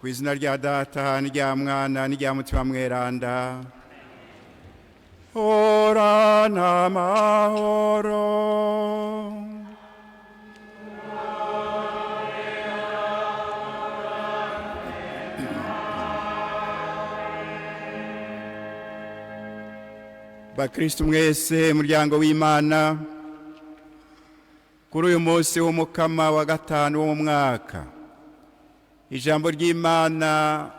Ku izina rya Data n'irya Mwana n'irya Mutima Mweranda. Horana amahoro. Bakristu mwese, muryango w'Imana, kuri uyu munsi w'Umukama wa gatanu wo mu mwaka, ijambo ry'Imana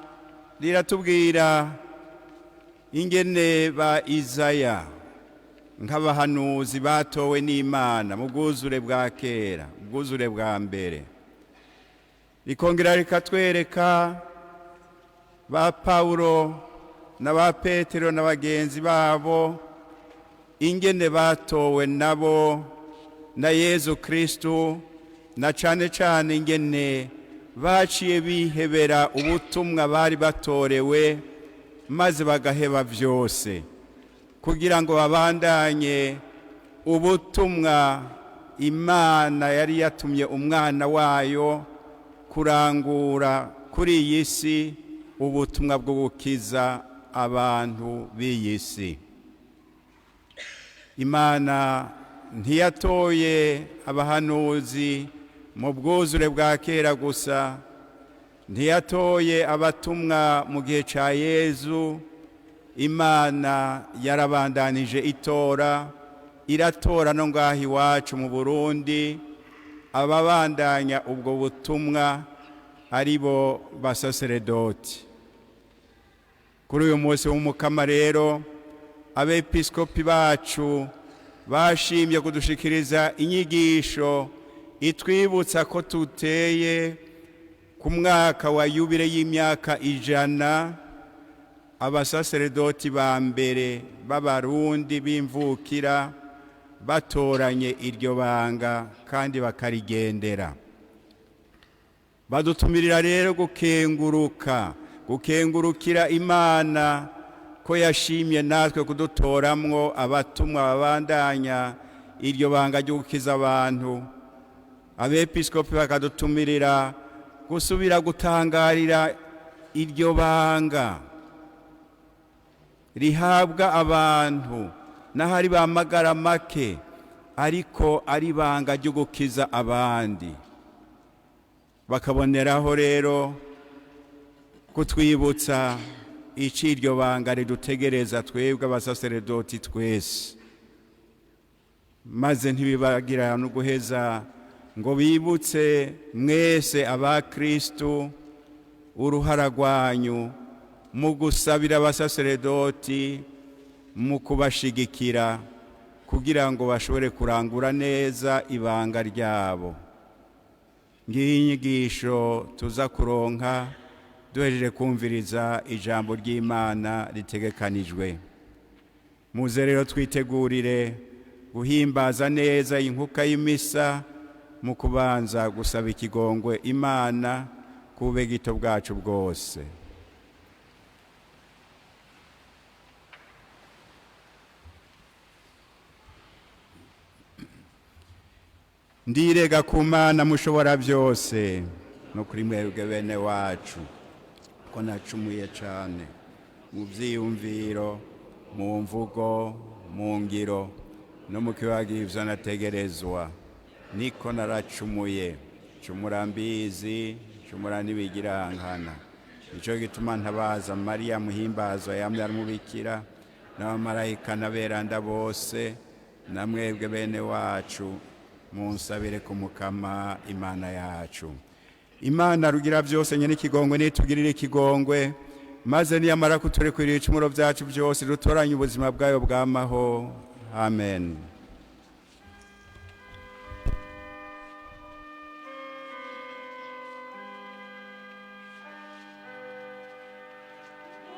riratubwira ingene ba Izaya nk'abahanuzi batowe n'Imana mu bwuzure bwa kera, ubwuzure bwa mbere, rikongera rikatwereka ba Pawulo na ba Petero na bagenzi babo ingene batowe nabo na Yezu Kristu, na cane cane ingene baciye bihebera ubutumwa bari batorewe maze bagaheba vyose kugira ngo babandanye ubutumwa Imana yari yatumye umwana wayo kurangura kuri iyi si, ubutumwa bwo gukiza abantu b'iyi si. Imana ntiyatoye abahanuzi mu bwuzure bwa kera gusa, ntiyatoye abatumwa mu gihe cya Yezu. Imana yarabandanije itora, iratora no ngaho iwacu mu Burundi ababandanya ubwo butumwa ari bo basaseredoti. Kuri uyu munsi w'Umukama rero, abepiskopi bacu bashimye kudushikiriza inyigisho itwibutsa ko tuteye ku mwaka wa yubile y'imyaka 100 abasaseredoti ba mbere b'Abarundi b'imvukira batoranye iryo banga kandi bakarigendera. Badutumirira rero gukenguruka, gukengurukira Imana ko yashimye natwe kudutoramwo abatumwa babandanya iryo banga ryo gukiza abantu. Abepiskopi bakadutumirira gusubira gutangarira iryo banga rihabwa abantu n'ahari bamagara make, ariko ari ibanga ryo gukiza abandi. Bakaboneraho rero kutwibutsa ico iryo banga ridutegereza twebwe abasaseredoti twese, maze ntibibagira no guheza ngo bibutse mwese abakristu uruhara rwanyu mu gusabira abasaseredoti, mu kubashigikira kugira ngo bashobore kurangura neza ibanga ryabo. Ngiyi inyigisho tuza kuronka duhejeje kumviriza ijambo ry'Imana ritegekanijwe. Muze rero twitegurire guhimbaza neza inkuka y'imisa mu kubanza gusaba ikigongwe Imana kube gito bwacu bwose. Ndirega ku Mana mushobora byose no kuri mwebwe bene wacu ko nacumuye cyane mu byiyumviro, mu mvugo, mu ngiro no mu kibaga ivyo nategerezwa. Niko naracumuye, cumura mbizi, cumura n'ibigirankana. Nico gituma ntabaza Mariya muhimbazwa yamye aramubikira n'abamarayika n'aberanda bose na mwebwe bene wacu, munsabire ku Mukama Imana yacu. Imana rugira byose nyene ikigongwe nitugirire ikigongwe, maze niyamara kuturekurira ibicumuro byacu byose dutoranye ubuzima bwayo bwamaho. Amen.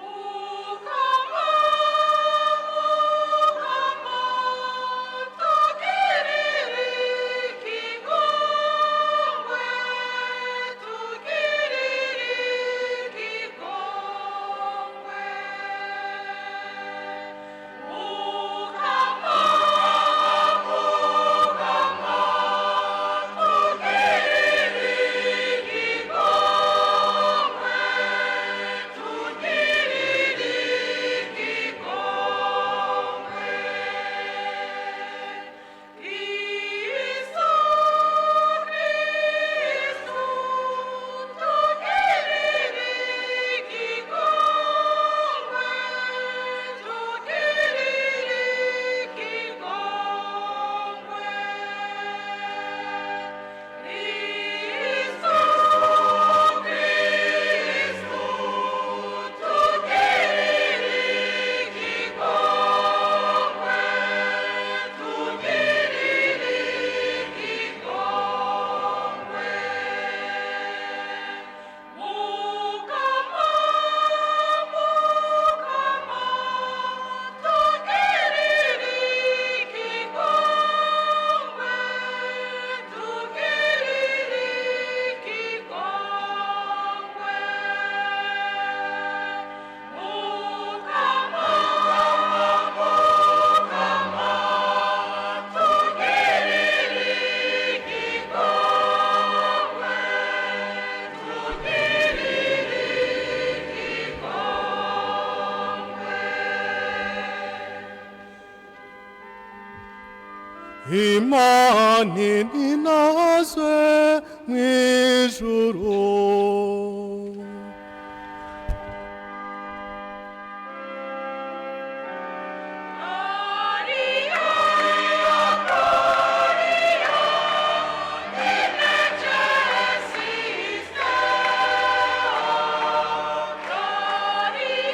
Mukama, Mukama, tugirire ikigongwe, tugirire ikigongwe. Mukama, Imana ninazwe mw'ijuru. Gloria,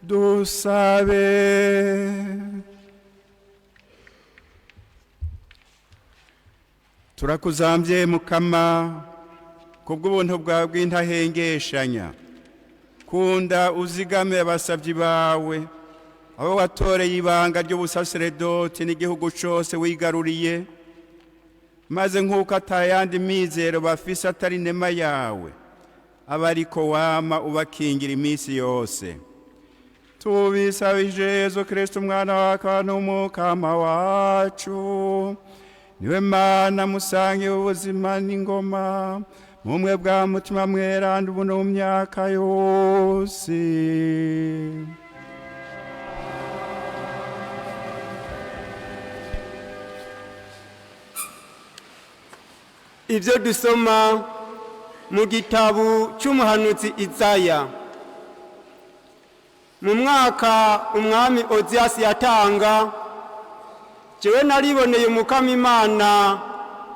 Dusabe. Turakuzambye Mukama kubw'ubuntu bwawe bw'intahengeshanya. Kunda uzigame abasabyi bawe, abo watoreye ibanga ry'ubusaseredoti n'igihugu cose wigaruriye, maze nk'uko atayandi mizero bafise atari inema yawe, aba ariko wama ubakingira iminsi yose. Tubisabije Yezu Kristo umwana wawe n'umukama wacu, niwe Mana musangiye ubuzima n'ingoma, mumwe bwa Mutima Mweranda, ubu no mu myaka yose. Ibyo dusoma mu gitabo cy'umuhanuzi Izaya. Mu mwaka umwami Oziyasi yatanga, jewe nariboneye Umukama Imana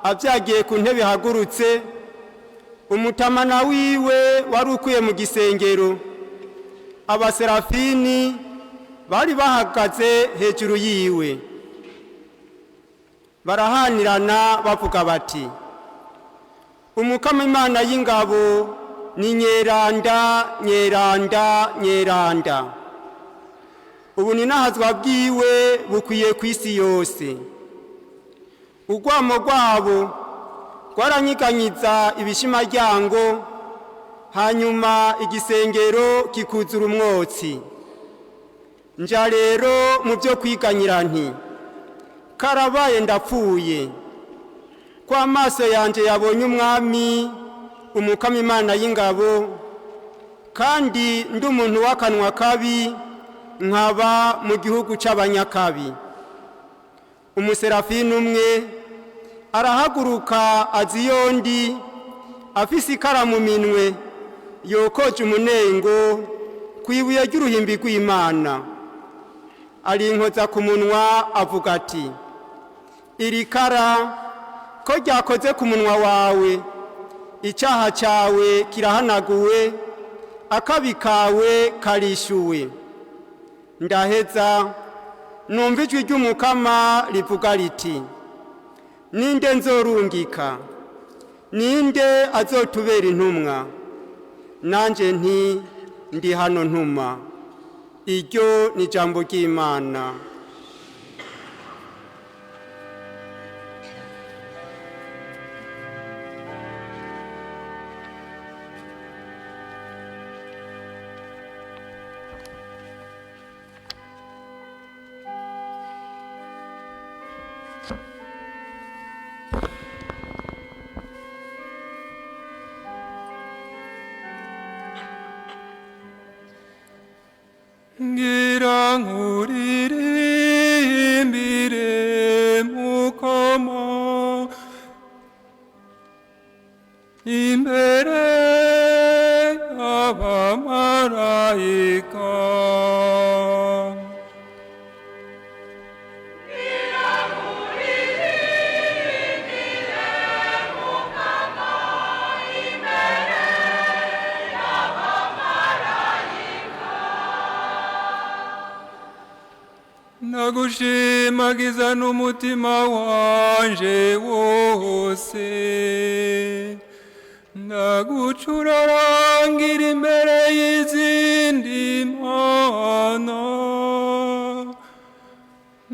abyagiye ku ntebe ihagurutse, umutamana wiwe wari ukuye mu gisengero, abaserafini bari bahagaze hejuru yiwe, barahanirana bavuga bati: "Umukama Imana y'ingabo ni nyeranda, nyeranda, nyeranda, ubu ninahazwa bwiwe bukwiye ku isi yose." Urwamo rwabo rwaranyiganyiza ibishimaryango, hanyuma igisengero kikuzura umwotsi. Nja rero mu byo kwiganyira nti: "Karabaye, ndapfuye, ko amaso yanjye yabonye Umwami, Umukama Imana y'ingabo." Kandi ndi umuntu w'akanwa kabi, nkaba mu gihugu cy'abanyakabi. Umuserafini umwe arahaguruka azi yondi, afise ikara mu minwe yokoje umunengo ku ibuye ry'uruhimbi rw'Imana, arinkoza ku munwa avuga ati: "Iri kara ko ryakoze ku munwa wawe, icyaha cyawe kirahanaguwe, akabi kawe karishyuwe." Ndaheza numva ijwi ry'Umukama rivuga riti: "Ninde nzorungika? Ninde azotubera intumwa?" Nanjye nti: "Ndi hano, ntuma." Iryo ni ijambo ry'Imana. Ngira nkuririmbire Mukama imbere y'abamarayika. Ndagushimagiza n'umutima wanje wose, ndagucurarangira imbere y'izindi mana,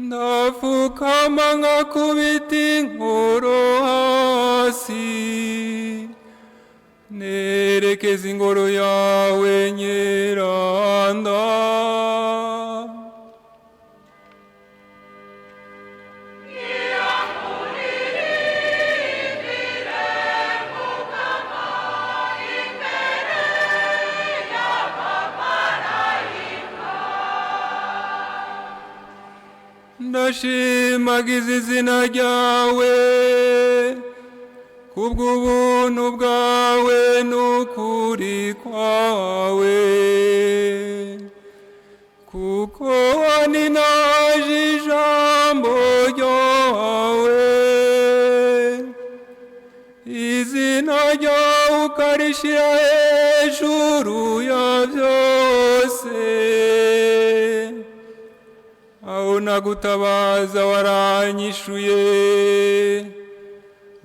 ndapfukama nkakubita inkoro hasi, nerekeza ingoro yawe nyeranda. Ndashimagiza izina ryawe kubw'ubuntu bwawe n'ukuri kwawe, kuko waninaje ijambo ryawe, izina ryawe. ukarishira hejuru ya byose. Aho nagutabaza waranyishuye,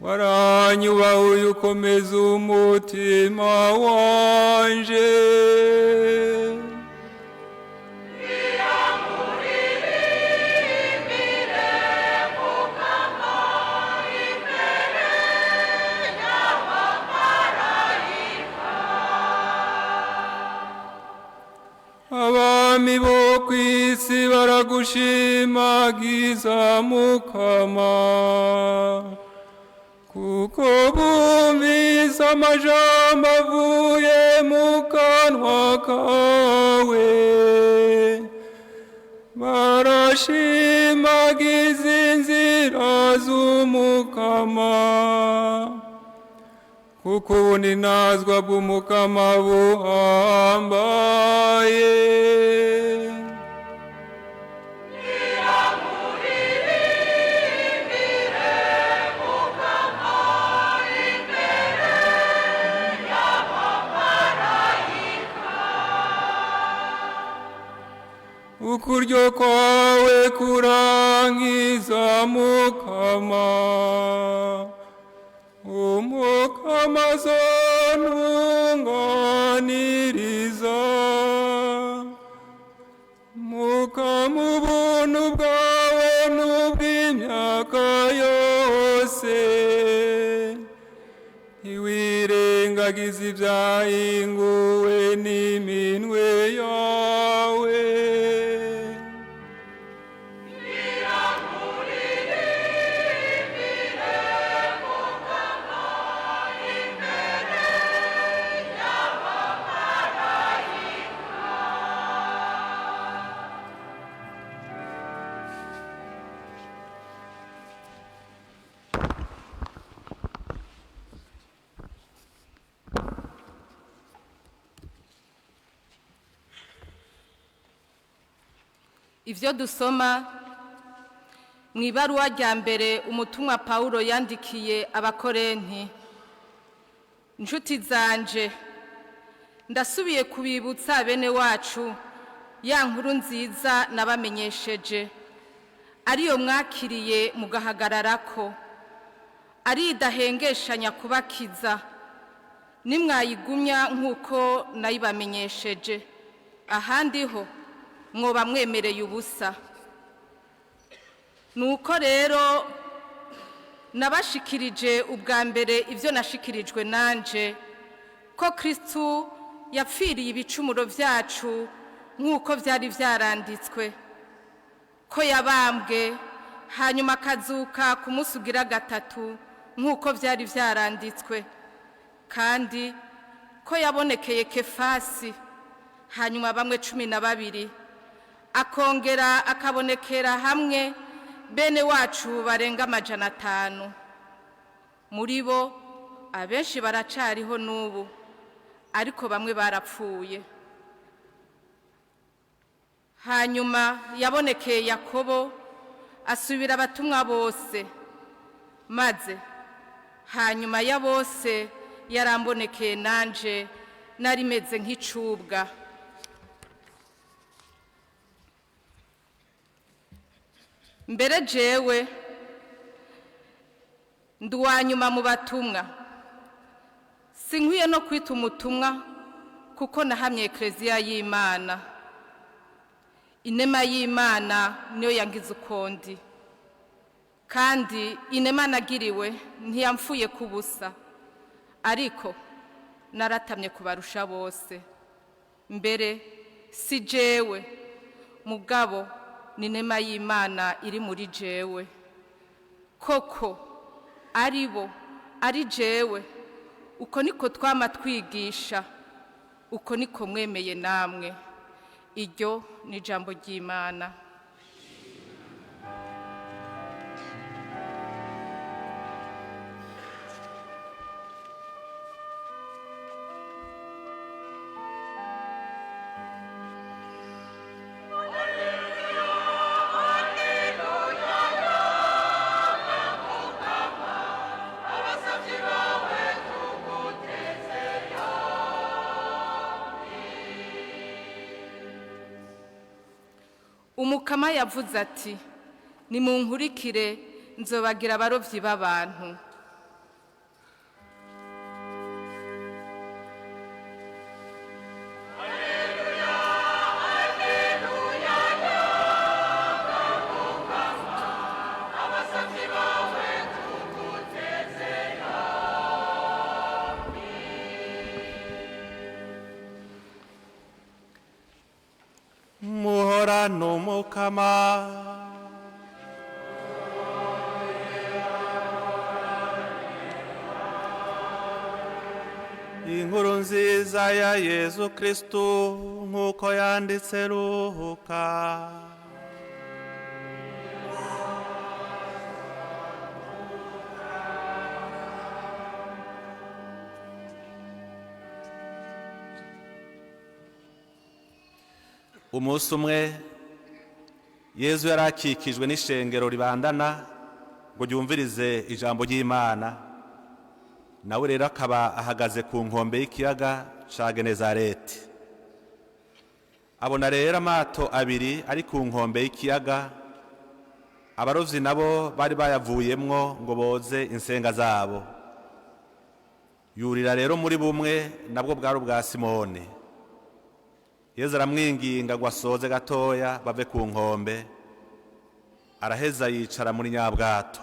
waranyubahuye ukomeza umutima wanje. Abami bo ku isi baragushimagiza Mukama, kuko bumvise amajambo avuye mu kanwa kawe. Barashimagiza inzira z'Umukama, kuko ubuninazwa bw'Umukama buhambaye. Ukuryo kwawe kurankiza Mukama, Umukama azontunganiriza. Mukama ubuntu bwawe n'ubw'imyaka yose, ntiwirengagize ibyahinguwe n'iminwe yawe. Ivyo dusoma mu ibaruwa rya mbere umutumwa Paulo yandikiye abakorenti. Inshuti zanje, ndasubiye kubibutsa bene wacu ya nkuru nziza nabamenyesheje, ariyo mwakiriye mugahagararako, ari idahengeshanya kubakiza, nimwayigumya nk'uko nayibamenyesheje. Ahandi ho mwoba mwemereye ubusa. Nuko rero nabashikirije ubwa mbere ibyo nashikirijwe nanje, ko Kristu yapfiriye ibicumuro byacu nk'uko byari byaranditswe, ko yabambwe hanyuma akazuka ku munsi ugira gatatu nk'uko byari byaranditswe, kandi ko yabonekeye Kefasi, hanyuma bamwe 12, akongera akabonekera hamwe bene wacu barenga 500. Muri bo abenshi baracariho n'ubu, ariko bamwe barapfuye. Hanyuma yabonekeye Yakobo, asubira abatumwa bose, maze hanyuma ya bose yarambonekeye nanje nari meze nk'icubwa. Mbere jewe ndi uwa nyuma mu batumwa, sinkwiye no kwita umutumwa kuko nahamye Ekleziya y'Imana. Inema y'Imana niyo yangize ukondi, kandi inema nagiriwe ntiyamfuye kubusa, ariko naratamye kubarusha bose. Mbere si jewe mugabo ni inema y'Imana iri muri jewe. Koko ari bo ari jewe, uko niko twama twigisha, uko niko mwemeye namwe. Iryo ni ijambo ry'Imana. Abasavyi bawe tuguteze. Umukama yavuze ati: "Nimunkurikire, nzobagira abarovyi b'abantu." Muhorane Umukama. Inkuru nziza ya Yezu Kristu nk'uko yanditse Luka. Umunsi umwe Yezu yari akikijwe n'ishengero ribandana ngo ryumvirize ijambo ry'Imana, nawe rero akaba ahagaze ku nkombe y'ikiyaga ca Genezareti. Abona rero amato abiri ari ku nkombe y'ikiyaga, abarovyi nabo bari bayavuyemwo ngo boze insenga zabo. Yurira rero muri bumwe, nabwo bwari ubwa Simoni. Yezu aramwinginga ngo asoze gatoya bave ku nkombe. Araheza yicara muri nyabwato,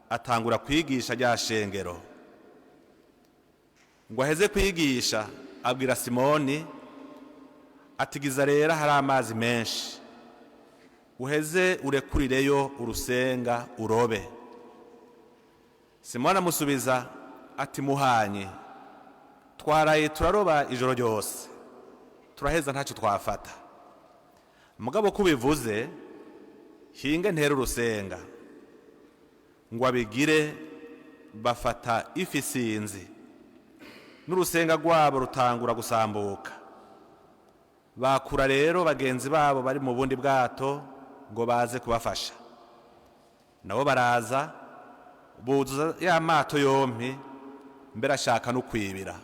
atangura kwigisha rya shengero. Ngo aheze kwigisha, abwira Simoni atigiza rero hari amazi menshi, uheze urekurireyo urusenga urobe. Simoni amusubiza ati: "Muhanye, twaraye turaroba ijoro ryose, turaheza ntacyo twafata. Mugabo ko ubivuze, hinge ntere urusenga." Ngo abigire, bafata ifi isinzi, n'urusenga rwabo rutangura gusambuka. Bakura rero bagenzi babo bari mu bundi bwato ngo baze kubafasha. Nabo baraza, buzuza ya mato yompi, mbere ashaka no kwibira.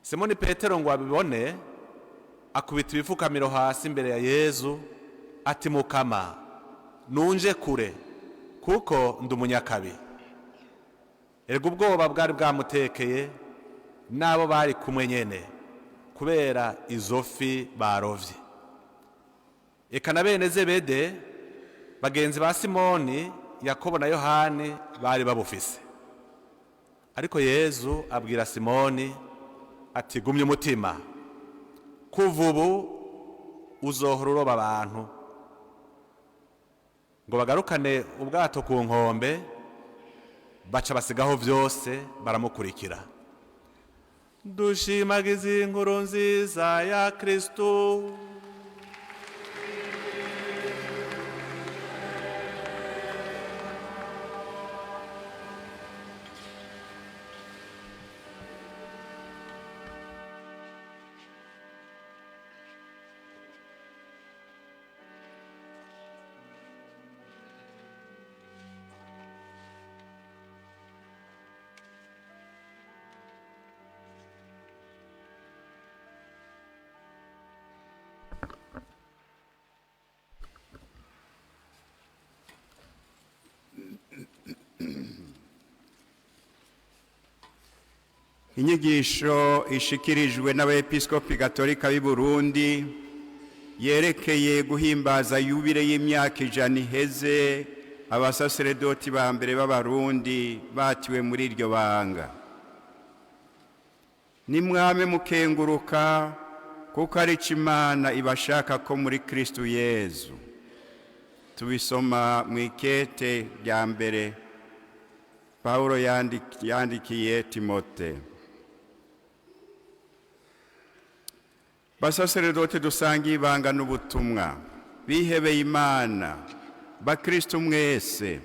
Simoni Petero ngo abibone, akubita ibifukamiro hasi imbere ya Yezu ati: "Mukama, nunje kure, kuko ndi umunyakabi." Erega ubwoba bwari bwamutekeye n'abo bari kumwe nyene kubera izo fi barovye. Eka na bene Zebede, bagenzi ba Simoni, Yakobo na Yohani, bari babufise. Ariko Yezu abwira Simoni ati: "Gumya umutima, kuva ubu uzohora uroba abantu." Ngo bagarukane ubwato ku nkombe, baca basigaho byose baramukurikira. Dushimagiza inkuru nziza ya Kristu. Inyigisho ishikirijwe n'abepiskopi gatolika b'i Burundi yerekeye guhimbaza yubile y'imyaka 100 iheze abasaseredoti ba mbere b'Abarundi batiwe muri iryo banga. Nimwame mukenguruka, kuko ari cyo Imana ibashaka ko muri Kristu Yezu. Tubisoma mu ikete rya mbere Pawulo yandikiye Timote. Basaseredoti dusangiye ibanga n'ubutumwa, bihebeye Imana, bakristu mwese,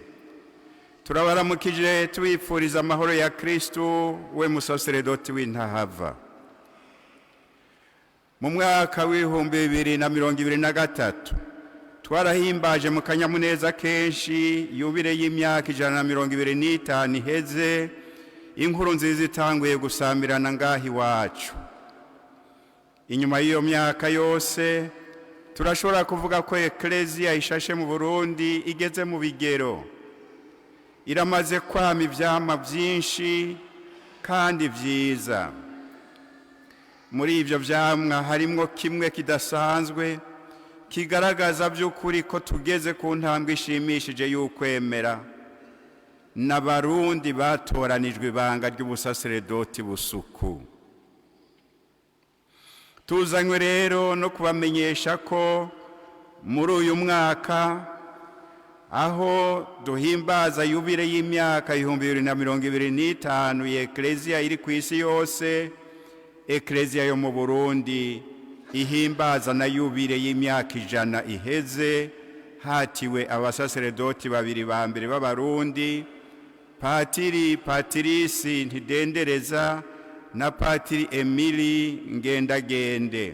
turabaramukije tubifuriza amahoro ya Kristu, we musaseredoti w'intahava. Mu mwaka w'2023 twarahimbaje mu kanyamuneza kenshi yubile y'imyaka 125 iheze inkuru nziza itanguye gusamirana ngaha iwacu. Inyuma y'iyo myaka yose Turashobora kuvuga ko Ekleziya ishashe mu Burundi igeze mu bigero, iramaze kwama ivyamwa byinshi kandi vyiza. Muri ivyo vyamwa harimwo kimwe kidasanzwe kigaragaza by'ukuri ko tugeze ku ntambwe ishimishije y'ukwemera: n'Abarundi batoranijwe ibanga ry'ubusaseredoti busuku. Tuzanywe rero no kubamenyesha ko muri uyu mwaka, aho duhimbaza yubile y'imyaka 2025 ya Ekleziya iri ku isi yose, Ekleziya yo mu Burundi ihimbaza na yubile y'imyaka 100 iheze hatiwe abasaseredoti babiri ba mbere b'Abarundi, Patiri Patirisi Ntidendereza na Patiri Emili Ngendagende.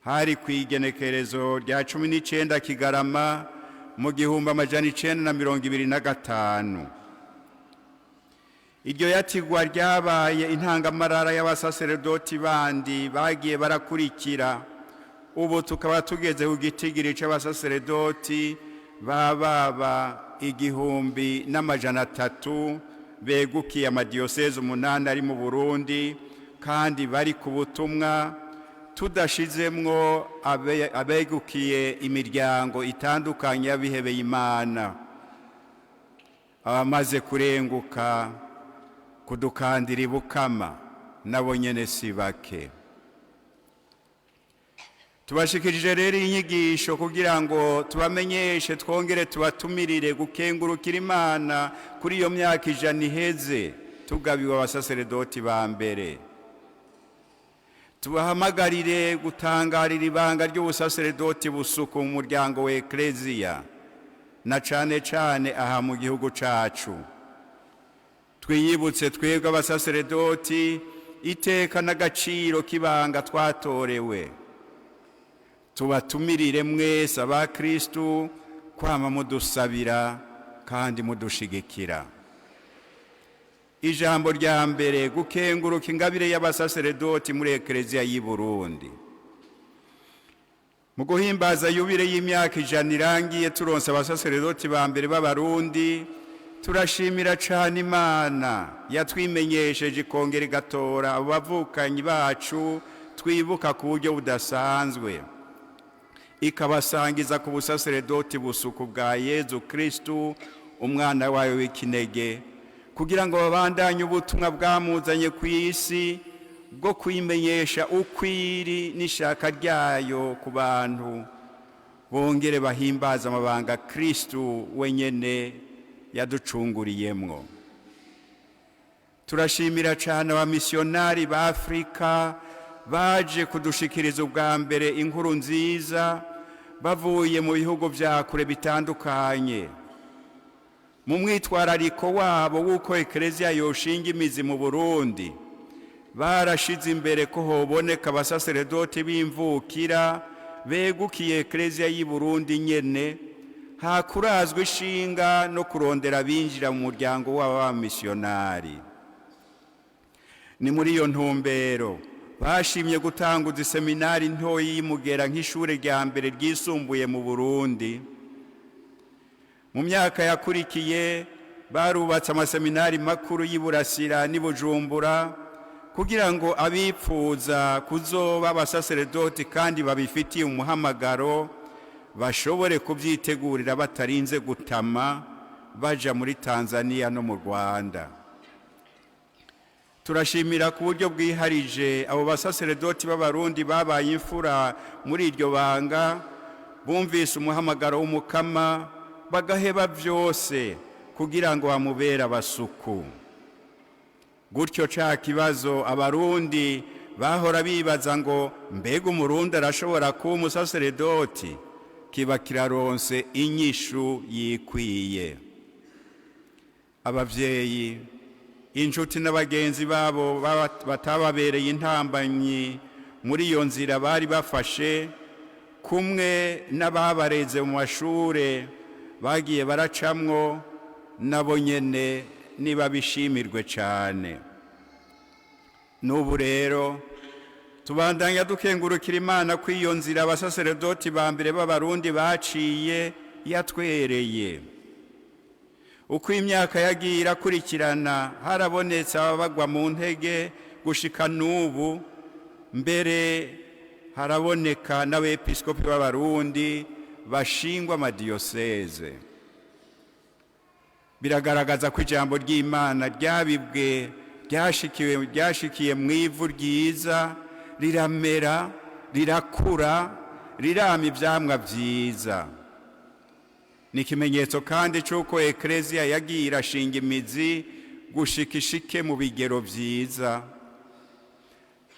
Hari ku igenekerezo rya 19 Kigarama mu 1925. Iryo yatigwa ryabaye intangamarara y'abasaseredoti bandi bagiye barakurikira. Ubu tukaba tugeze ku gitigiri c'abasaseredoti bababa 1300 begukiye amadiyoseze 8 ari mu Burundi kandi bari ku butumwa, tudashizemwo abegukiye imiryango itandukanye y'abihebeye Imana. Abamaze kurenguka kudukandira ibukama nabo nyene si bake. Tubashikirije rero inyigisho kugira ngo tubamenyeshe, twongere tubatumirire gukengurukira Imana kuri iyo myaka 100 iheze tugabiwe abasaseredoti ba mbere. Tubahamagarire gutangarira ibanga ry'ubusaseredoti busuku mu muryango wa Ekleziya, na cane cane aha mu gihugu cacu. Twiyibutse twebwe abasaseredoti iteka n'agaciro k'ibanga twatorewe. Tubatumirire mwese abakristu kwama mudusabira kandi mudushigikira. Ijambo rya mbere: gukenguruka ingabire y'abasaseredoti muri Ekleziya y'i Burundi. Mu guhimbaza yubile y'imyaka 100 irangiye turonse abasaseredoti ba mbere b'Abarundi, turashimira cane Imana yatwimenyesheje ikongera igatora abo bavukanyi bacu twibuka ku buryo budasanzwe, ikabasangiza ku busaseredoti busuku bwa Yezu Kristu, umwana wayo w'ikinege, kugira ngo babandanye ubutumwa bwamuzanye ku isi bwo kwimenyesha ukwiri n'ishaka ryayo ku bantu, bongere bahimbaza amabanga Kristu wenyene yaducunguriyemwo. Turashimira cane abamisiyonari ba Afrika baje kudushikiriza ubwa mbere inkuru nziza bavuye mu bihugu vya kure bitandukanye. Mu mwitwarariko wabo w'uko Ekleziya yoshinga imizi mu Burundi, barashize imbere ko hoboneka abasaseredoti b'imvukira begukiye Ekleziya y'i Burundi nyene, hakurazwa ishinga no kurondera abinjira mu muryango w'abamisiyonari. Ni muri iyo ntumbero bashimye gutanguza iseminari ntoyi y'Imugera nk'ishure rya mbere ryisumbuye mu Burundi. Mu myaka yakurikiye barubatse amaseminari makuru y'i Burasira n'i Bujumbura kugira ngo abipfuza kuzoba abasaseredoti kandi babifitiye umuhamagaro bashobore kubyitegurira batarinze gutama baja muri Tanzania no mu Rwanda. Turashimira ku buryo bwiharije abo basaseredoti b'Abarundi babaye imfura muri iryo banga, bumvise umuhamagaro w'Umukama bagaheba byose kugira ngo bamubere abasuku. Gutyo ca kibazo Abarundi bahora bibaza ngo mbega Umurundi arashobora kuba umusaseredoti, kiba kiraronse inyishu yikwiye. Abavyeyi, inshuti n'abagenzi babo batababereye intambanyi muri iyo nzira bari bafashe, kumwe n'ababareze mu mashure bagiye baracamwo, nabo nyene nibabishimirwe cane. N'ubu rero Tubandanya dukengurukira Imana ko iyo nzira abasaseredoti ba mbere b'Abarundi baciye yatwereye. Uko imyaka yagiye irakurikirana, harabonetse ababagwa mu ntege gushika n'ubu. Mbere haraboneka n'abepiskopi b'Abarundi bashingwa amadiyoseze. Biragaragaza ko ijambo ry'Imana ryabibwe, ryashikiwe, ryashikiye mu ivu ryiza, riramera, rirakura, rirama ivyamwa vyiza. Ni ikimenyetso kandi c'uko Ekleziya yagiye irashinga imizi gushika ishike mu bigero vyiza.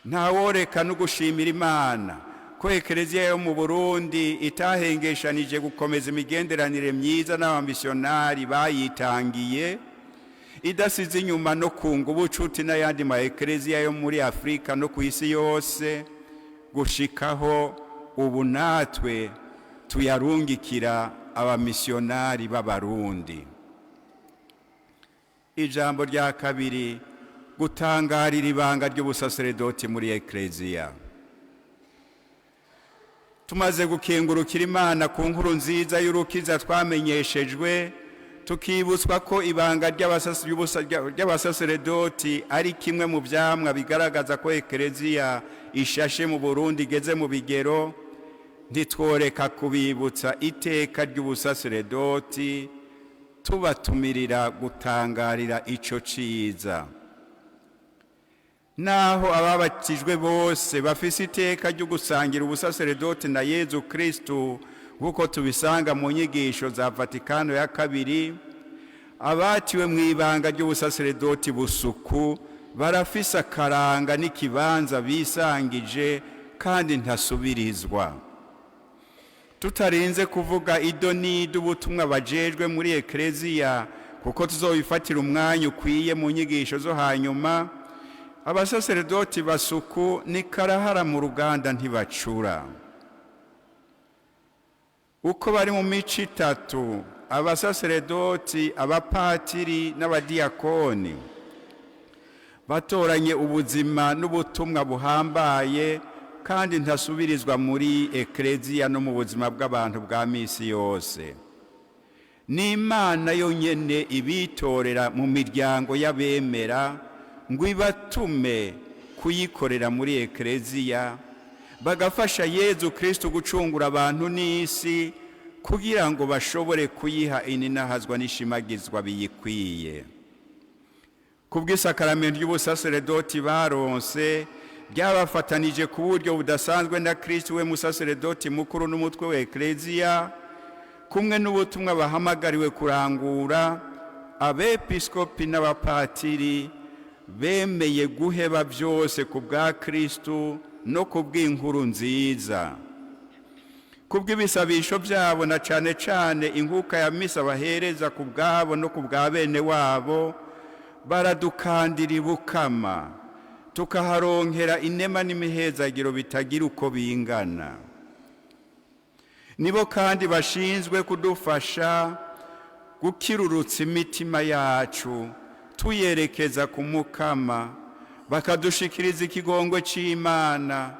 Ntaworeka no gushimira Imana ko Ekleziya yo mu Burundi itahengeshanije gukomeza imigenderanire myiza n'abamisiyonari bayitangiye, idasize inyuma no kunga ubucuti n'ayandi ma ekleziya yo muri Afurika no ku isi yose, gushikaho ubu natwe tuyarungikira abamisiyonari b'Abarundi. Ijambo rya kabiri: gutangarira ibanga ry'ubusaseredoti muri Ekleziya. Tumaze gukengurukira Imana ku nkuru nziza y'urukiza twamenyeshejwe, tukibutswa ko ibanga ry'abasaseredoti ari kimwe mu vyamwa bigaragaza ko Ekleziya ishashe mu Burundi igeze mu bigero, ntitworeka kubibutsa iteka ry'ubusaseredoti, tubatumirira gutangarira ico ciza. Naho ababatijwe bose bafise iteka ryo gusangira ubusaseredoti na Yezu Kristu, nk'uko tubisanga mu nyigisho za Vatikano ya Kabiri, abatiwe mu ibanga ry'ubusaseredoti busuku barafise akaranga n'ikibanza bisangije kandi ntasubirizwa. Tutarinze kuvuga ido n'ido ubutumwa bajejwe muri Ekleziya, kuko tuzobifatira umwanya ukwiye mu nyigisho zo hanyuma, abasaseredoti basuku ni karahara mu ruganda, ntibacura. Uko bari mu mico itatu, abasaseredoti, abapatiri n'abadiyakoni, batoranye ubuzima n'ubutumwa buhambaye kandi ntasubirizwa muri Ekleziya no mu buzima bw'abantu bwa misi yose. N'Imana yonyene ibitorera mu miryango y'abemera ngo ibatume kuyikorera muri Ekleziya, bagafasha Yezu Kristu gucungura abantu n'isi, kugira ngo bashobore kuyiha ininahazwa n'ishimagizwa biyikwiye. Kubw'isakaramento ry'ubusaseredoti baronse, ryabafatanije ku buryo budasanzwe na Kristu we musaseredoti mukuru n'umutwe wa Ekleziya, kumwe n'ubutumwa bahamagariwe kurangura, abepiskopi n'abapatiri bemeye guheba byose ku bwa Kristu no ku bw'inkuru nziza. Kubw'ibisabisho byabo, na cane cane inkuka ya misa bahereza ku bwabo no ku bwa bene wabo, baradukandira ibukama, tukaharonkera inema n'imihezagiro bitagira uko bingana. Nibo kandi bashinzwe kudufasha gukirurutsa imitima yacu tuyerekeza ku Mukama, bakadushikiriza ikigongwe c'Imana,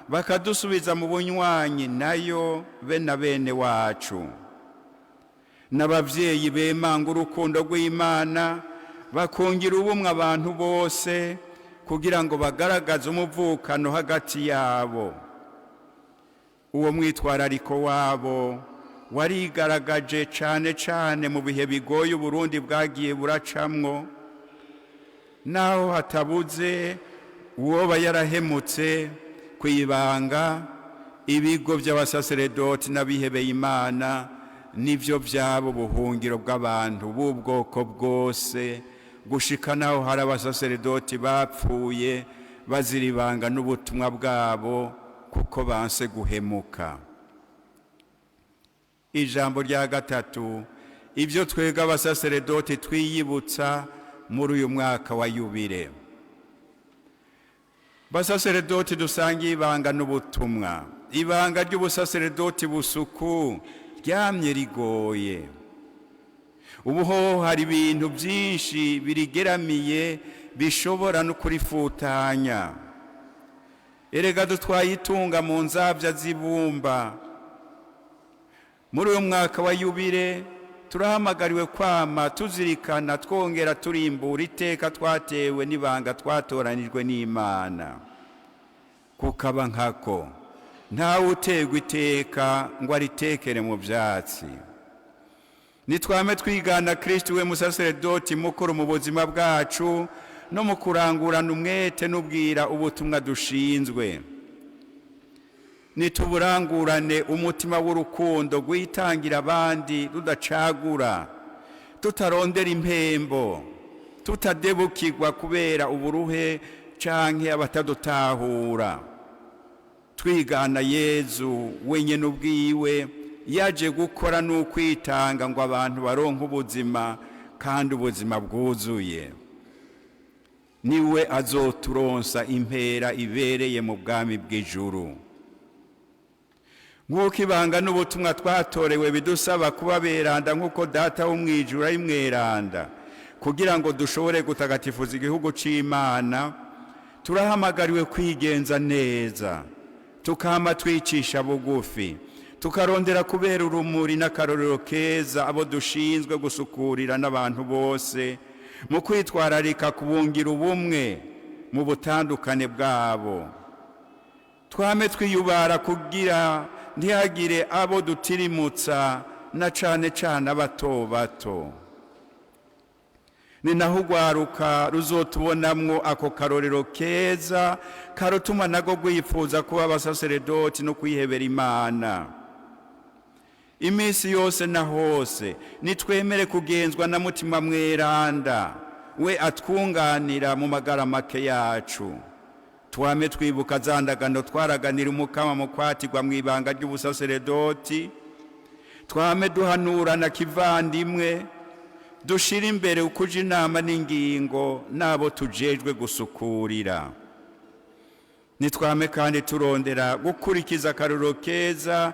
bakadusubiza mu bunywanyi nayo be na bene wacu. N'abavyeyi bemanga urukundo rw'Imana, bakungira ubumwe abantu bose kugira ngo bagaragaze umuvukano hagati yabo. Uwo mwitwarariko wabo warigaragaje cane cane mu bihe bigoye Uburundi bwagiye buracamwo, naho hatabuze uwoba yarahemutse ku ibanga. Ibigo by'abasaseredoti n'abihebeye Imana nivyo byabo ubuhungiro bw'abantu b'ubwoko bwose, gushika naho hari abasaseredoti bapfuye bazira ibanga n'ubutumwa bwabo kuko banse guhemuka. Ijambo rya gatatu: ibyo twebwe abasaseredoti twiyibutsa muri uyu mwaka wa yubile. Basaseredoti dusangiye ibanga n'ubutumwa, ibanga ry'ubusaseredoti busuku ryamye rigoye. Ubu ho hari ibintu byinshi birigeramiye bishobora no kurifutanya. Erega dutwaye itunga mu nzabya z'ibumba. Muri uyu mwaka wa yubile turahamagariwe kwama tuzirikana, twongera turimbura iteka twatewe n'ibanga twatoranijwe n'Imana. Kukaba nkako, ntawe uterwa iteka ngo aritekere mu byatsi. Nitwame twigana Kristo, we musaseredoti mukuru, mu buzima bwacu no mu kurangurana umwete n'ubwira ubutumwa dushinzwe. Nituburangurane umutima w'urukundo rwitangira abandi, rudacagura, tutarondera impembo, tutadebukirwa kubera uburuhe canke abatadutahura, twigana Yezu wenyine ubwiwe yaje gukora n'ukwitanga ngo abantu baronke ubuzima, kandi ubuzima bwuzuye. Niwe azoturonsa impera ibereye mu bwami bw'ijuru. Nk'uko ibanga n'ubutumwa twatorewe bidusaba kuba beranda nk'uko Data wo mu ijuru ari mweranda, kugira ngo dushobore gutagatifuza igihugu c'Imana, turahamagariwe kwigenza neza, tukama twicisha bugufi, tukarondera kubera urumuri n'akarorero keza abo dushinzwe gusukurira n'abantu bose, mu kwitwararika kubungira ubumwe mu butandukane bwabo. Twame twiyubara kugira ntihagire abo dutirimutsa, na cane cane abato bato. Ni naho urwaruka ruzotubonamwo ako karorero keza karutuma nago rwifuza kuba abasaseredoti no kwihebera Imana. Iminsi yose na hose nitwemere kugenzwa na Mutima Mweranda, we atwunganira mu magara make yacu. Twame twibuka za ndagano twaraganira Umukama mu kwatirwa mu ibanga ry'ubusaseredoti. Twame duhanurana kivandimwe, dushira imbere ukuja inama n'ingingo n'abo tujejwe gusukurira. Nitwame kandi turondera gukurikiza akarorero keza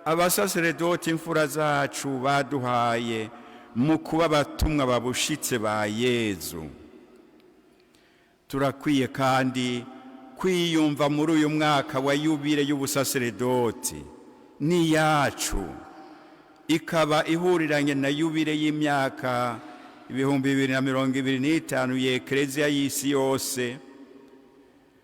abasaseredoti imfura zacu baduhaye mu kuba abatumwa babushitse ba Yezu. Turakwiye kandi kwiyumva muri uyu mwaka wa yubile y'ubusaseredoti n'iyacu, ikaba ihuriranye na yubile y'imyaka 2025 y'Ekereziya y'isi yose.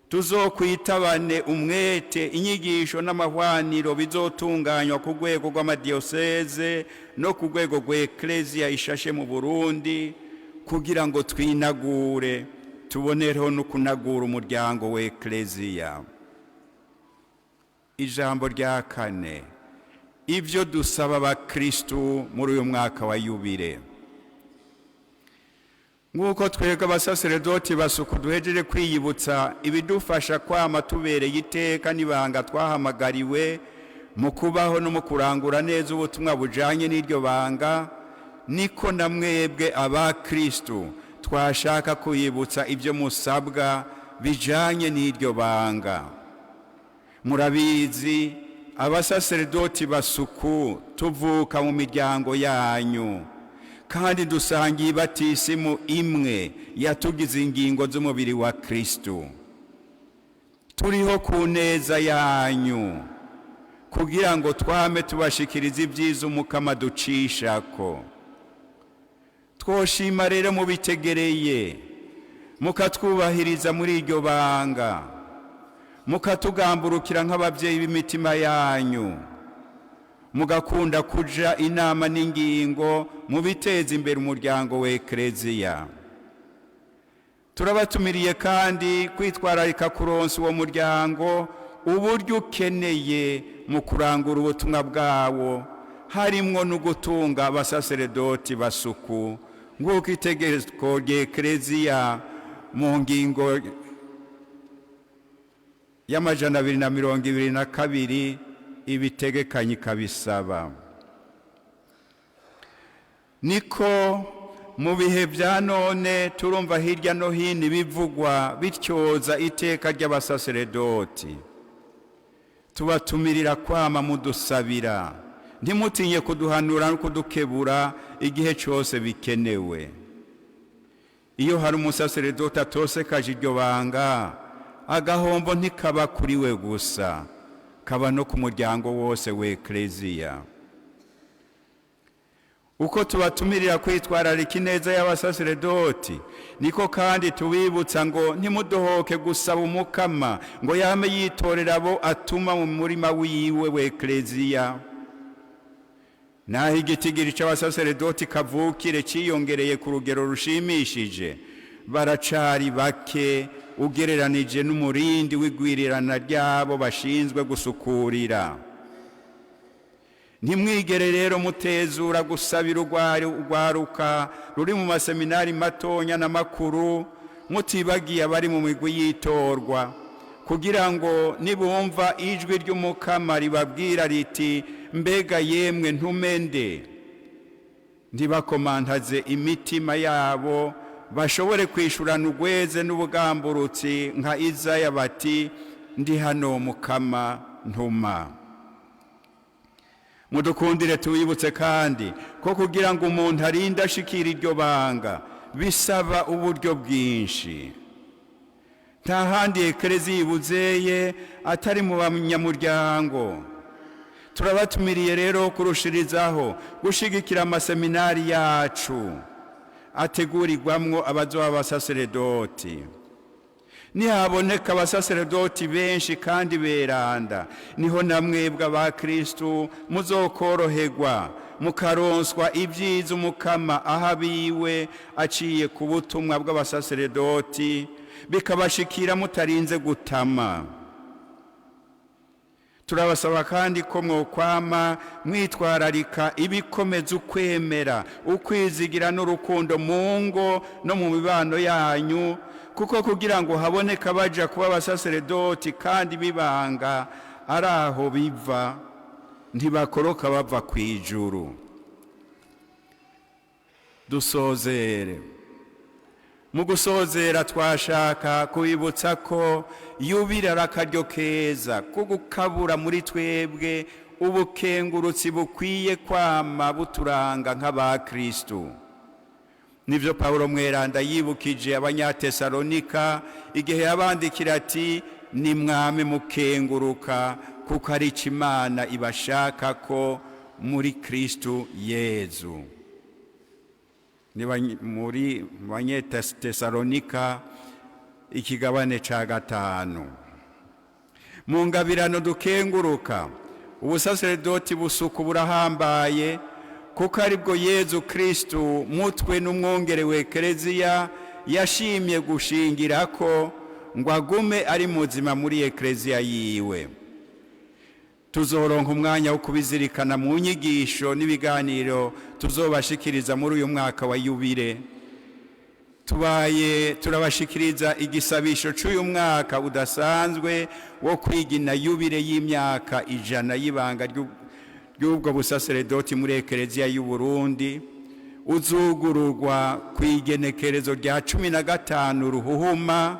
Tuzokwitabane umwete inyigisho n'amahwaniro bizotunganywa ku rwego rw'amadiyoseze no ku rwego rw'Ekereziya ishashe mu Burundi, kugira ngo twinagure, tubonereho no kunagura umuryango w'Ekereziya. Ijambo rya kane: ibyo dusaba abakristu muri uyu mwaka wa yubile. Nk'uko twebwe abasaseredoti basuku duhejeje kwiyibutsa ibidufasha kwama tubereye iteka n'ibanga twahamagariwe mu kubaho no mu kurangura neza ubutumwa bujanye n'iryo banga, niko na mwebwe abakristu twashaka kwiyibutsa ibyo musabwa bijanye n'iryo banga. Murabizi, abasaseredoti basuku tuvuka mu miryango yanyu, kandi dusangiye ibatisimu imwe yatugize ingingo z'umubiri wa Kristu. Turiho ku neza yanyu, kugira ngo twame tubashikiriza ibyiza Umukama ducishako. Twoshima rero mubitegereye, mukatwubahiriza muri iryo banga, mukatugamburukira nk'ababyeyi b'imitima yanyu, mugakunda kuja inama n'ingingo mu biteza imbere umuryango w'Ekereziya. Turabatumiriye kandi kwitwararika kuronsa uwo muryango uburyo ukeneye mu kurangura ubutumwa bwawo, harimwo no gutunga abasaseredoti basuku, nk'uko itegeko ry'Ekereziya mu ngingo y'222 ibitegekanye ikabisaba. Niko mu bihe bya none turumva hirya no hino ibivugwa bityoza iteka ry'abasaseredoti. Tubatumirira kwama mudusabira, ntimutinye kuduhanura no kudukebura igihe cyose bikenewe. Iyo hari umusaseredoti atosekaje iryo banga, Agahombo ntikaba kuri we gusa, kaba no ku muryango wose w'Ekleziya. Uko tubatumirira kwitwararika ineza y'abasaseredoti, niko kandi tubibutsa ngo ntimudohoke gusaba Umukama ngo yame yitorera abo atuma mu murima wiwe w'Ekleziya. Naho igitigiri c'abasaseredoti kavukire ciyongereye ku rugero rushimishije, baracari bake ugereranije n'umurindi w'igwirirana ry'abo bashinzwe gusukurira. Ntimwigere rero mutezura gusabira urwaruka ruri mu maseminari matonya n'amakuru, mutibagiye abari mu migwi y'itorwa, kugira ngo nibumva ijwi ry'Umukama ribabwira riti: "Mbega yemwe ntumende?", ntibakomantaze imitima yabo, bashobore kwishurana urweze n'ubugamburutsi nka Izaya bati: "Ndi hano Mukama, ntuma." Mudukundire tubibutse kandi ko kugira ngo umuntu arinde ashikira iryo banga bisaba uburyo bwinshi. Nta handi Ekereziya ibuzeye atari mu banyamuryango. Turabatumiriye rero kurushirizaho gushigikira amaseminari yacu ategurirwamwo abazoba abasaseredoti. Nihaboneka abasaseredoti benshi kandi beranda, niho namwebwe abakristu muzokoroherwa, mukaronswa ibyiza Umukama aho abiwe aciye ku butumwa bw'abasaseredoti, bikabashikira mutarinze gutama. Turabasaba kandi ko mwokwama mwitwararika ibikomeza ukwemera, ukwizigira n'urukundo mu ngo no mu mibano yanyu, kuko kugira ngo haboneke abaja kuba abasaseredoti kandi bibanga ari aho biva, ntibakoroka bava ku ijuru. Dusozere. Mu gusozera, twashaka kubibutsa ko yubile ari akaryo keza ko gukabura muri twebwe ubukengurutsi bukwiye kwama buturanga nk'abakristu. Nibyo Pawulo mweranda yibukije Abanyatesalonika igihe yabandikira ati: "Nimwame mukenguruka, kuko ari ico Imana ibashaka ko muri Kristu Yezu." Ni muri Banyatesalonika ikigabane ca 5. Mu ngabirano dukenguruka, ubusaseredoti busuku burahambaye, kuko aribwo Yezu Kristu, mutwe n'umwongere w'Ekereziya, yashimye gushingirako ngo agume ari muzima muri Ekereziya yiwe. Tuzoronka umwanya wo kubizirikana mu nyigisho n'ibiganiro tuzobashikiriza muri uyu mwaka wa yubile. Tubaye turabashikiriza igisabisho cy'uyu mwaka udasanzwe wo kwigina yubile y'imyaka 100 y'ibanga ry'ubwo busaseredoti muri Ekereziya y'u Burundi, uzugururwa ku igenekerezo rya 15 Ruhuhuma,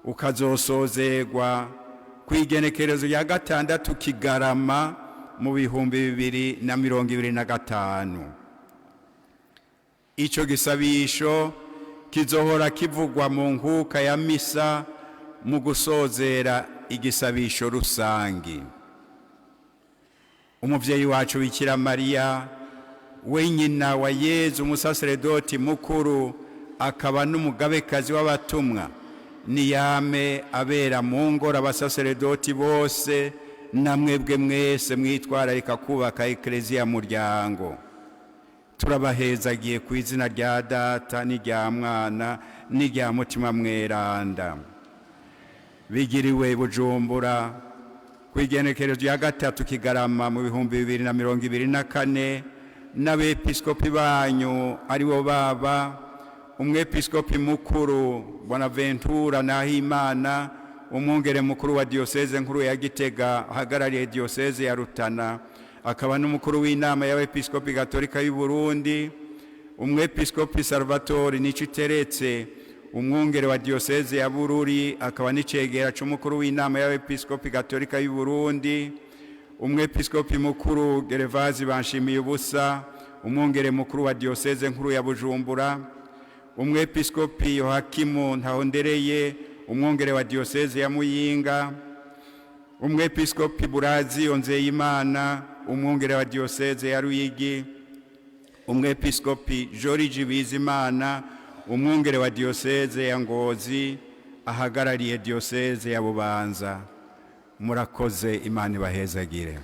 ukazosozerwa ku igenekerezo rya 6 Kigarama mu 2025. Ico gisabisho kizohora kivugwa mu nkuka ya misa mu gusozera igisabisho rusangi. Umuvyeyi wacu Bikira Mariya, we nyina wa Yezu umusaseredoti mukuru akaba n'umugabekazi w'abatumwa, niyame abera mu ngoro abasaseredoti bose namwebwe mwese mwitwararika kubaka Ekereziya muryango. Turabahezagiye ku izina rya Data n'irya Mwana n'irya Mutima Mweranda. Bigiriwe Bujumbura ku igenekerezo rya 3 Kigarama mu 2024 n'abepiskopi banyu, aribo baba umwepiskopi mukuru Bonaventura Nahimana, umwungere mukuru wa diyoseze nkuru ya Gitega ahagarariye diyoseze ya Rutana, akaba n'umukuru w'inama y'abepiskopi gatolika y'u Burundi, umwepiskopi Salvatore Niciteretse, umwungere wa diyoseze ya Bururi akaba n'icegera c'umukuru w'inama y'abepiskopi gatolika y'u Burundi, umwepiskopi mukuru Gerevazi Banshimiye ubusa, umwungere mukuru wa diyoseze nkuru ya Bujumbura, umwepiskopi Yohakimu Ntahondereye, Umwungere wa diyoseze ya Muyinga, Umwepiskopi Buraziyo Nzeyimana, umwungere wa diyoseze ya Ruyigi, Umwepiskopi Joriji Bizimana, umwungere wa diyoseze ya Ngozi, ahagarariye diyoseze ya Bubanza. Murakoze, Imana ibahezagire.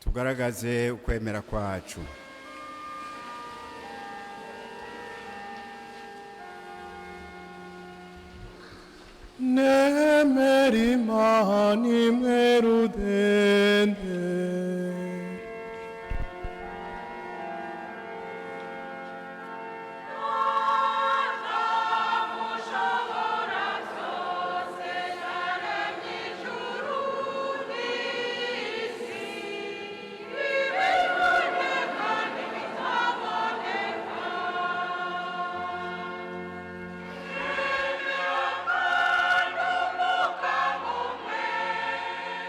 Tugaragaze ukwemera kwacu. Nemera Imana imwe rudende,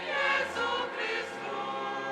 Yesu Kristu.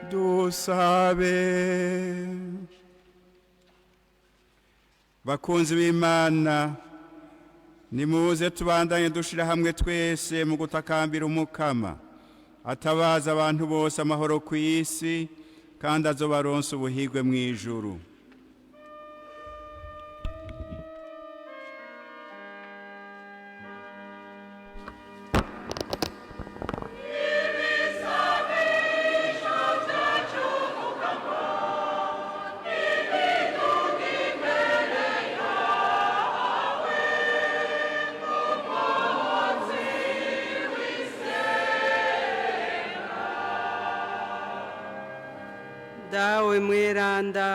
Dusabe. Bakunzi b'Imana, nimuze tubandanye dushira hamwe twese mu gutakambira Umukama atabaza abantu bose amahoro ku isi, kandi azobaronsa ubuhigwe mu ijuru. Dawe mweranda,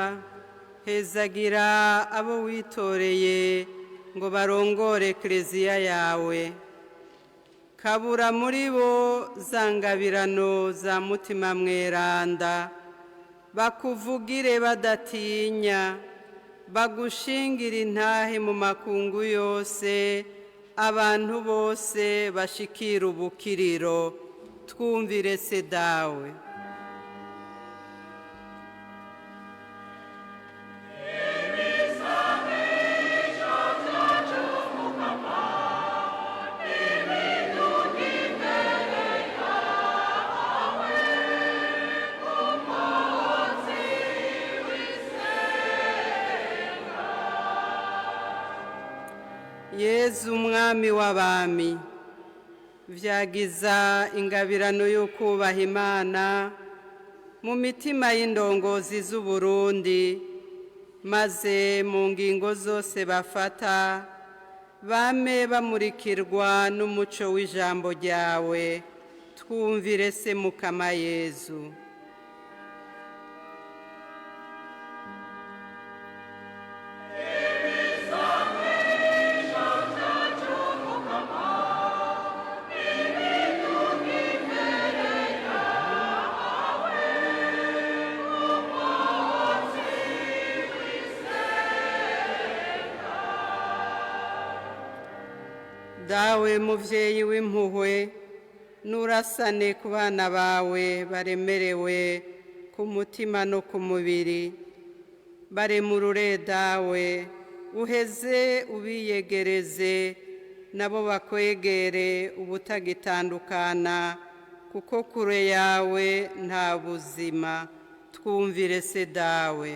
hezagira abo witoreye ngo barongore Ekereziya yawe. Kabura muri bo za ngabirano za Mutima Mweranda, bakuvugire badatinya, bagushingire intahe mu makungu yose, abantu bose bashikira ubukiriro. Twumvire se Dawe. Yezu Umwami w'abami, vyagiza ingabirano yo kubaha Imana mu mitima y'indongozi z'Uburundi, maze mu ngingo zose bafata bame bamurikirwa n'umuco w'ijambo ryawe. Twumvire se Mukama Yezu. Dawe muvyeyi w'impuhwe, nurasane ku bana bawe baremerewe ku mutima no ku mubiri. Baremurure Dawe, uheze ubiyegereze, nabo bakwegere ubutagitandukana, kuko kure yawe nta buzima. Twumvire se Dawe.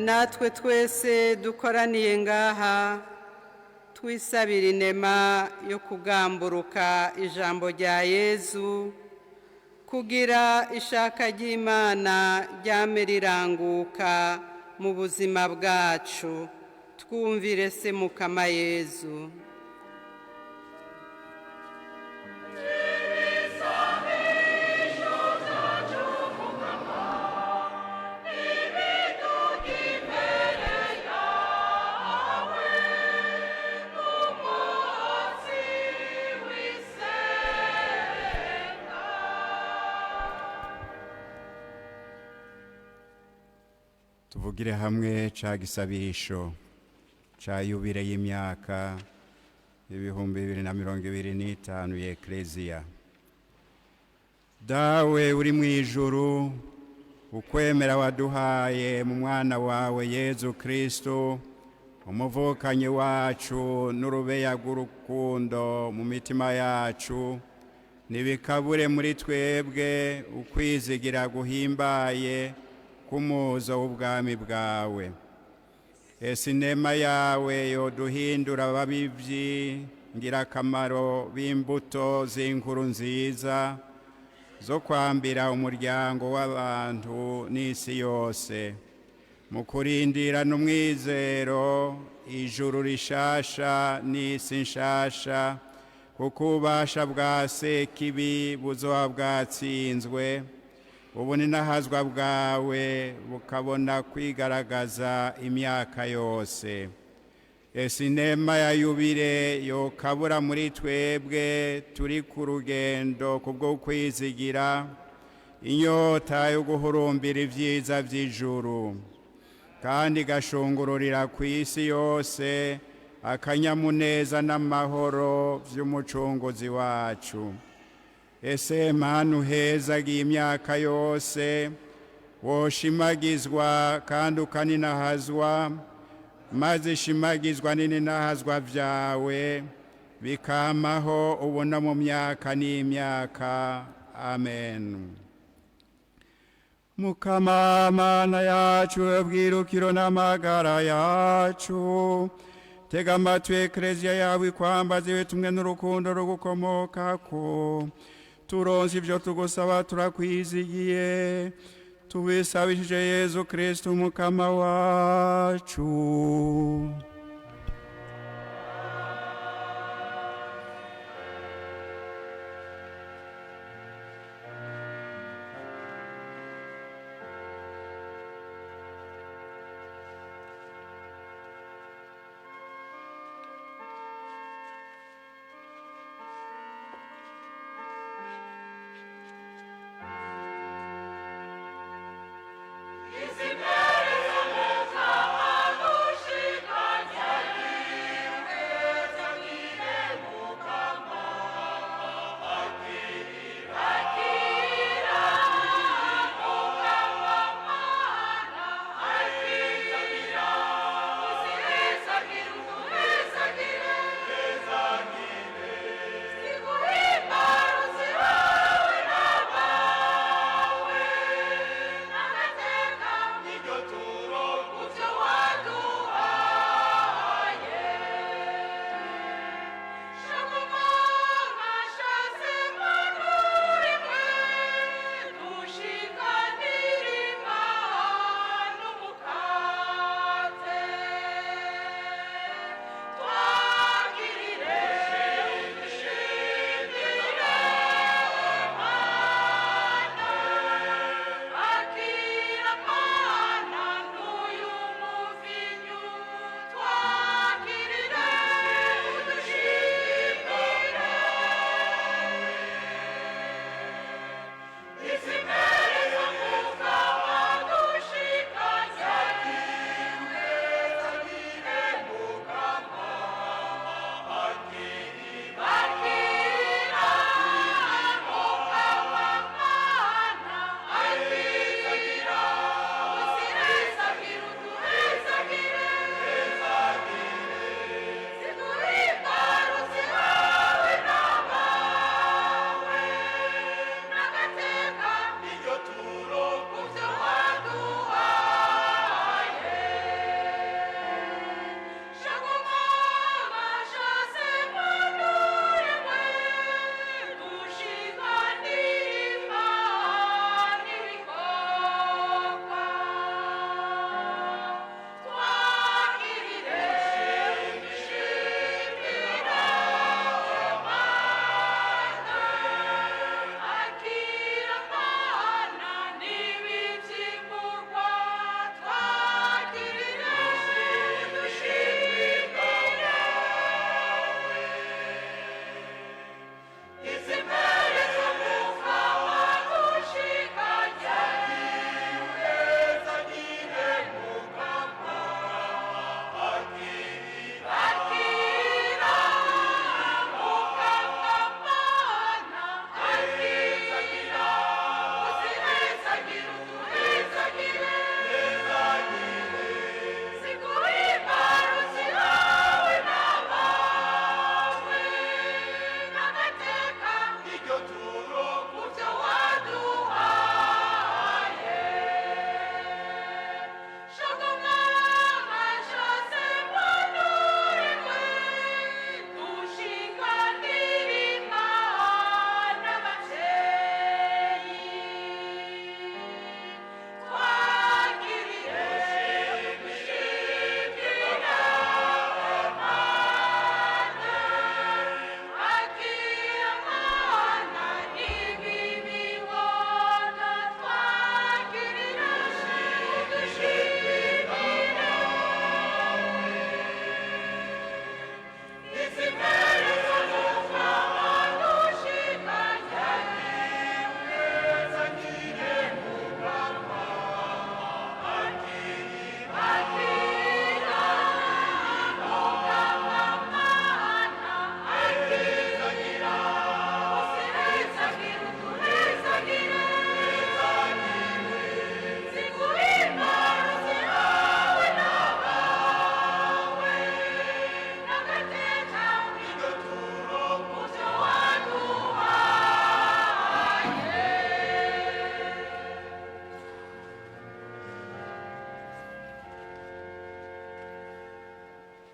Natwe twese dukoraniye ngaha, twisabira inema yo kugamburuka ijambo rya Yezu, kugira ishaka ry'Imana ryame riranguka mu buzima bwacu. Twumvire se Mukama Yezu. Tuvugire hamwe ca gisabisho ca yubire y'imyaka 2025 y'Ekereziya. Dawe uri mu ijuru, ukwemera waduhaye mu mwana wawe Yezu Kristo, umuvukanyi wacu n'urubeya rw'urukundo mu mitima yacu, ntibikabure muri twebwe ukwizigira guhimbaye k'umuzo w'ubwami bwawe. Ese inema yawe yoduhindura ababivyi ngirakamaro b'imbuto z'inkuru nziza zo kwambira umuryango w'abantu n'isi yose, mu kurindira n'umwizero ijuru rishasha n'isi nshasha, kuko ububasha bwa Sekibi buzoba bwatsinzwe, ubuninahazwa bwawe bukabona kwigaragaza imyaka yose. Ese inema ya yubile yokabura muri twebwe turi ku rugendo kubwo kwizigira inyota yo guhurumbira ibyiza by'ijuru, kandi igashungururira ku isi yose akanyamuneza n'amahoro by'umucunguzi wacu. Ese Mana uhezagiye imyaka yose, woshimagizwa kandi ukaninahazwa, maze ishimagizwa n'ininahazwa byawe bikamaho ubu no mu myaka n'imyaka. Amen. Mukama Mana yacu, bwirukiro n'amagara yacu, tega amatwi Ekleziya yawe ikwambaze ibitumwe n'urukundo rugukomokako. Turonse ibyo tugusaba turakwizigiye, tubisabishije Yezu Kristu Mukama wacu. Gushika.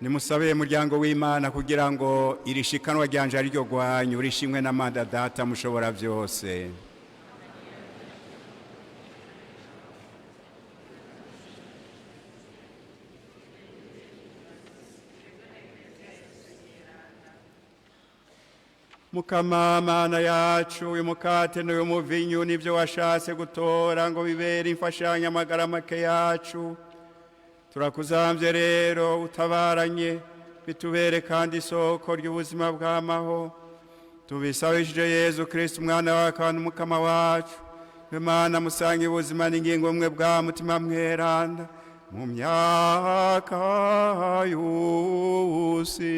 Nimusabe muryango w'Imana kugira ngo iri shikanwa ryanje ari ryo rwanyu rishimwe n'Amana Data mushobora byose. Mukama Mana yacu, uyu mukate n'uyu muvinyu nibyo washatse gutora ngo bibere imfashanyo amagara make yacu. Turakuzambye rero utabaranye, bitubere kandi isoko ry'ubuzima bw'amaho. Tubisabishije Yezu Kristo umwana wawe kandi umukama wacu. Imana musange ubuzima n'ingingo mwe bwa mutima mweranda mu myaka yose.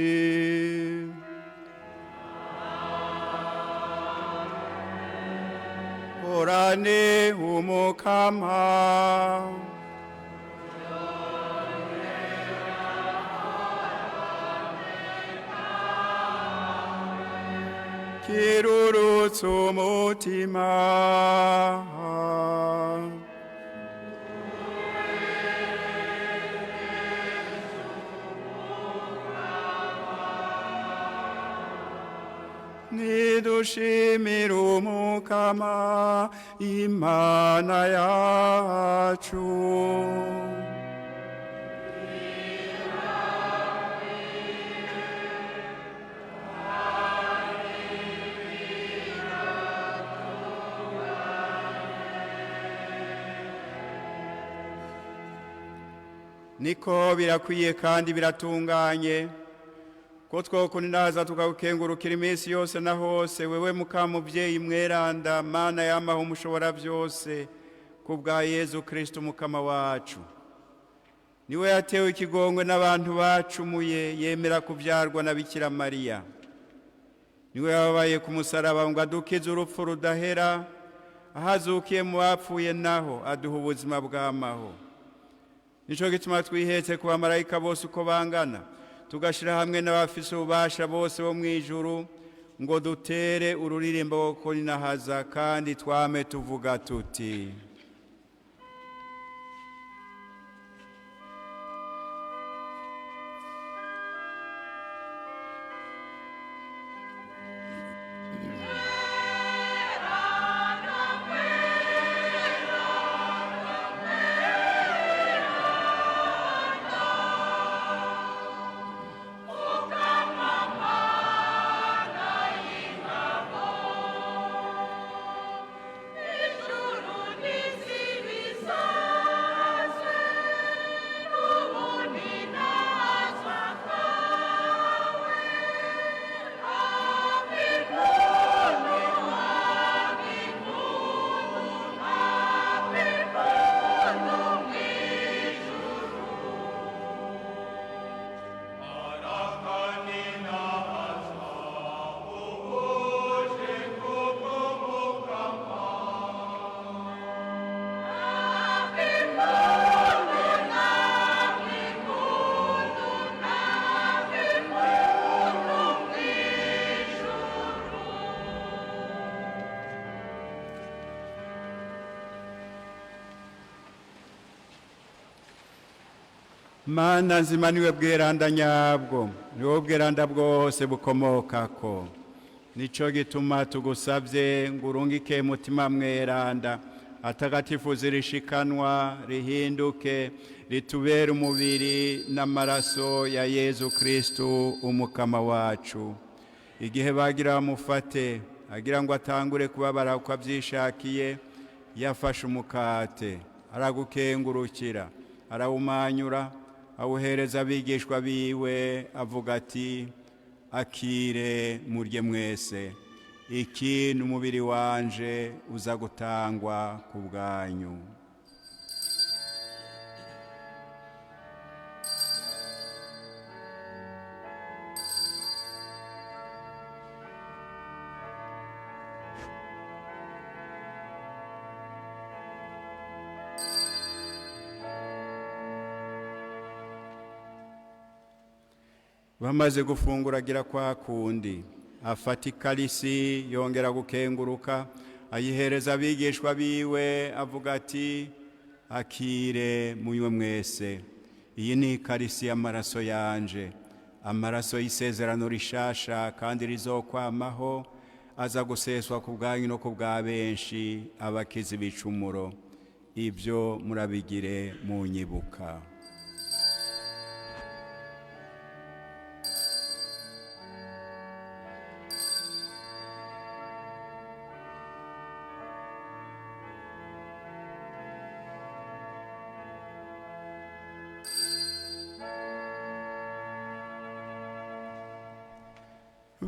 Horane umukama. Kirurutse umutima. Nidushimira umukama Imana yacu. Niko birakwiye kandi biratunganye ko twokuninaza tukagukengurukira iminsi yose na hose, wewe mukamuvyeyi mweranda, Mana yamaho mushobora byose, ku bwa Yezu Kristo umukama wacu. Niwe yatewe ikigongwe n'abantu bacumuye, yemera kubyarwa na Bikira Mariya. Niwe yababaye ku musaraba ngo adukize urupfu rudahera, ahazukiye mu bapfuye naho aduha ubuzima bw'amaho. Nico gituma twihetse ku bamarayika bose uko bangana, tugashira hamwe n'abafise ububasha bose bo mw'ijuru, ngo dutere ururirimbo ko ninahaza kandi twame tuvuga tuti: Ijuru n'isi bisanzwe, n'ubundi ntazwa kwawe. Ab'impundu, ab'impundu, ab'impundu mw'ijuru. Mana nzima niwe bweranda nyabwo, niwe bweranda bwose bukomokako. Nico gituma tugusabye ngo urungike mutima mweranda atagatifu zirishikanwa rihinduke ritubere umubiri n'amaraso ya Yezu Kristu umukama wacu. Igihe bagira bamufate agira ngo atangure kubabara uko abyishakiye, yafashe umukate aragukengurukira, arawumanyura, awuhereza abigishwa biwe, avuga ati: akire murye mwese, iki ni umubiri wanje uza gutangwa ku bwanyu. Bamaze gufungura agira kwa kundi, afata ikarisi yongera gukenguruka, ayihereza abigishwa biwe, avuga ati: akire munywe mwese, Iyi ni ikarisi y'amaraso yanje, amaraso y'isezerano rishasha kandi rizokwamaho, aza guseswa ku bwanyu no ku bwa benshi abakiza ibicumuro. Ibyo murabigire munyibuka.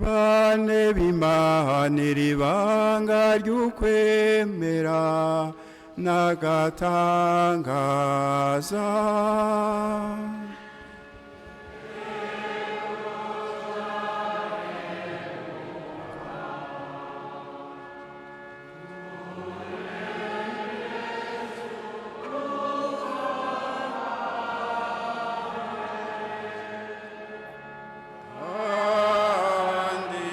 Bane b'Imana, ibanga ry'ukwemera n'agatangaza. Kandi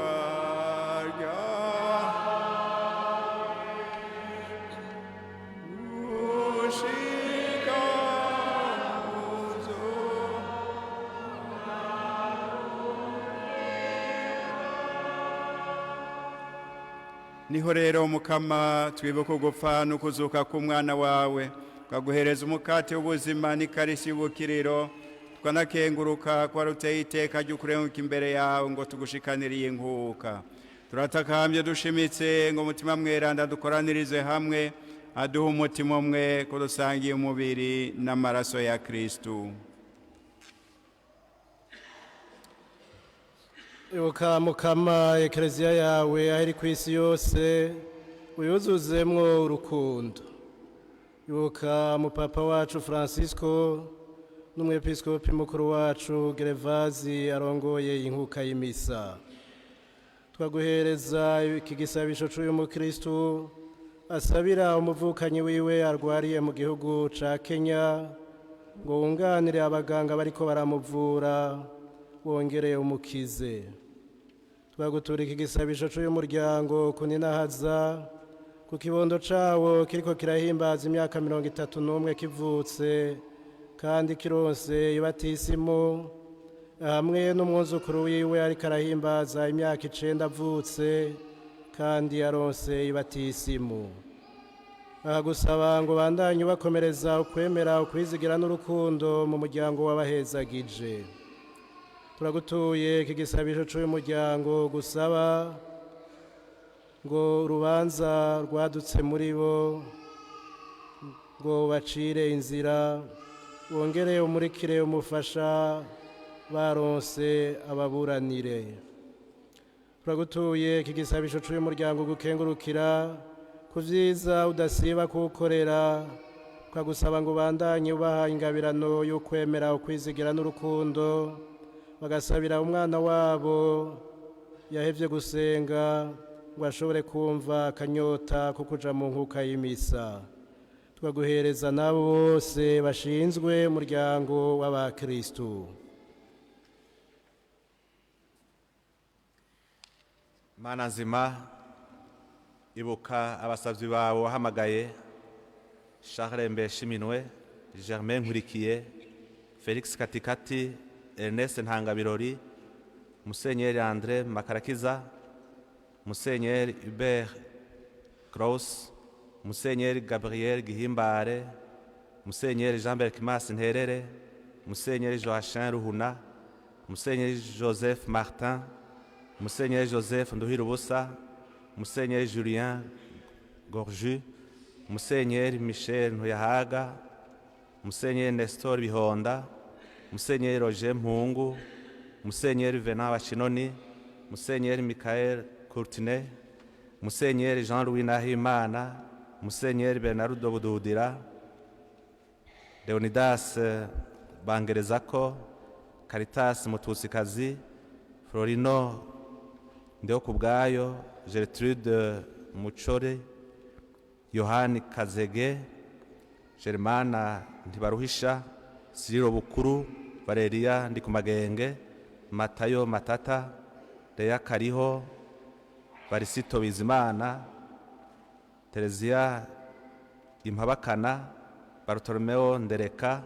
turazukarya gushika muzo. Niho rero, Mukama, twibuka ugupfa n'ukuzuka k'umwana wawe, tukaguhereza umukate w'ubuzima n'ikarisi y'ubukiriro, tukanakenguruka ko waruteye iteka ry'ukurenguka imbere yawe ngo tugushikanire inkuka. Turatakambye dushimitse ngo Umutima Mweranda dukoranirize hamwe, aduhe umutima umwe, ko dusangiye umubiri n'amaraso ya Kristu. Ibuka, Mukama, Ekereziya yawe aho iri ku isi yose, uyuzuzemwo urukundo. Ibuka mupapa wacu Francisco n'umwepiskopi mukuru wacu Gerevazi arongoye inkuka y'imisa. Twaguhereza iki gisabisho c'uyu mukristu asabira umuvukanyi wiwe arwariye mu gihugu ca Kenya, ngo wunganire abaganga bariko baramuvura, wongere umukize. Twagutura iki gisabisho c'uyu muryango kuninahaza ku kibondo cawo kiriko kirahimbaza imyaka 31 kivutse kandi kironse ibatisimu, hamwe n'umwuzukuru wiwe ariko arahimbaza imyaka 9 avutse kandi yaronse ibatisimu. Bakagusaba ngo bandanye ubakomereza ukwemera, ukwizigira n'urukundo mu muryango w'abahezagije. Turagutuye iki gisabisho c'uyu muryango gusaba ngo urubanza rwadutse muri bo ngo bacire inzira, wongere umurikire umufasha baronse ababuranire. Turagutuye iki gisabisho c'uyu muryango gukengurukira ku vyiza udasiba kuwukorera, tukagusaba ngo ubandanye ubaha ingabirano y'ukwemera, ukwizigira n'urukundo. Bagasabira umwana wabo yahevye gusenga ngo ashobore kumva akanyota ko kuja mu nkuka y'imisa. Tukaguhereza n'abo bose bashinzwe umuryango w'abakristu. Mana nzima, ibuka abasabyi bawe wahamagaye: Charles Mbeshiminwe, Germain Nkurikiye, Felix Katikati, Ernest Ntangabirori, Musenyeri Andre Makarakiza, Musenyeri Hubert Kraus, Musenyeri Gabriel Gihimbare, Musenyeri Jean Berkimas Nterere, Musenyeri Joachim Ruhuna, Musenyeri Joseph Martin, Musenyeri Joseph Nduhirubusa, Musenyeri Julien Gorju, Musenyeri Michel Ntuyahaga, Musenyeri Nestor Bihonda, Musenyeri Roger Mpungu, Musenyeri Venant Bashinoni, Musenyeri Michael Courtine, Musenyeri Jean Louis Nahimana, Musenyeri Bernardo Bududira, Leonidas Bangerezako, Caritas Mutusikazi, Florino Ndihokubwayo, Gertrude Mucore, Yohani Kazege, Germana Ntibaruhisha, Siriro Bukuru, Valeria Ndikumagenge, Matayo Matata, Leya Kariho, Barisito Bizimana, Tereziya Impabakana, Bartolomeo Ndereka,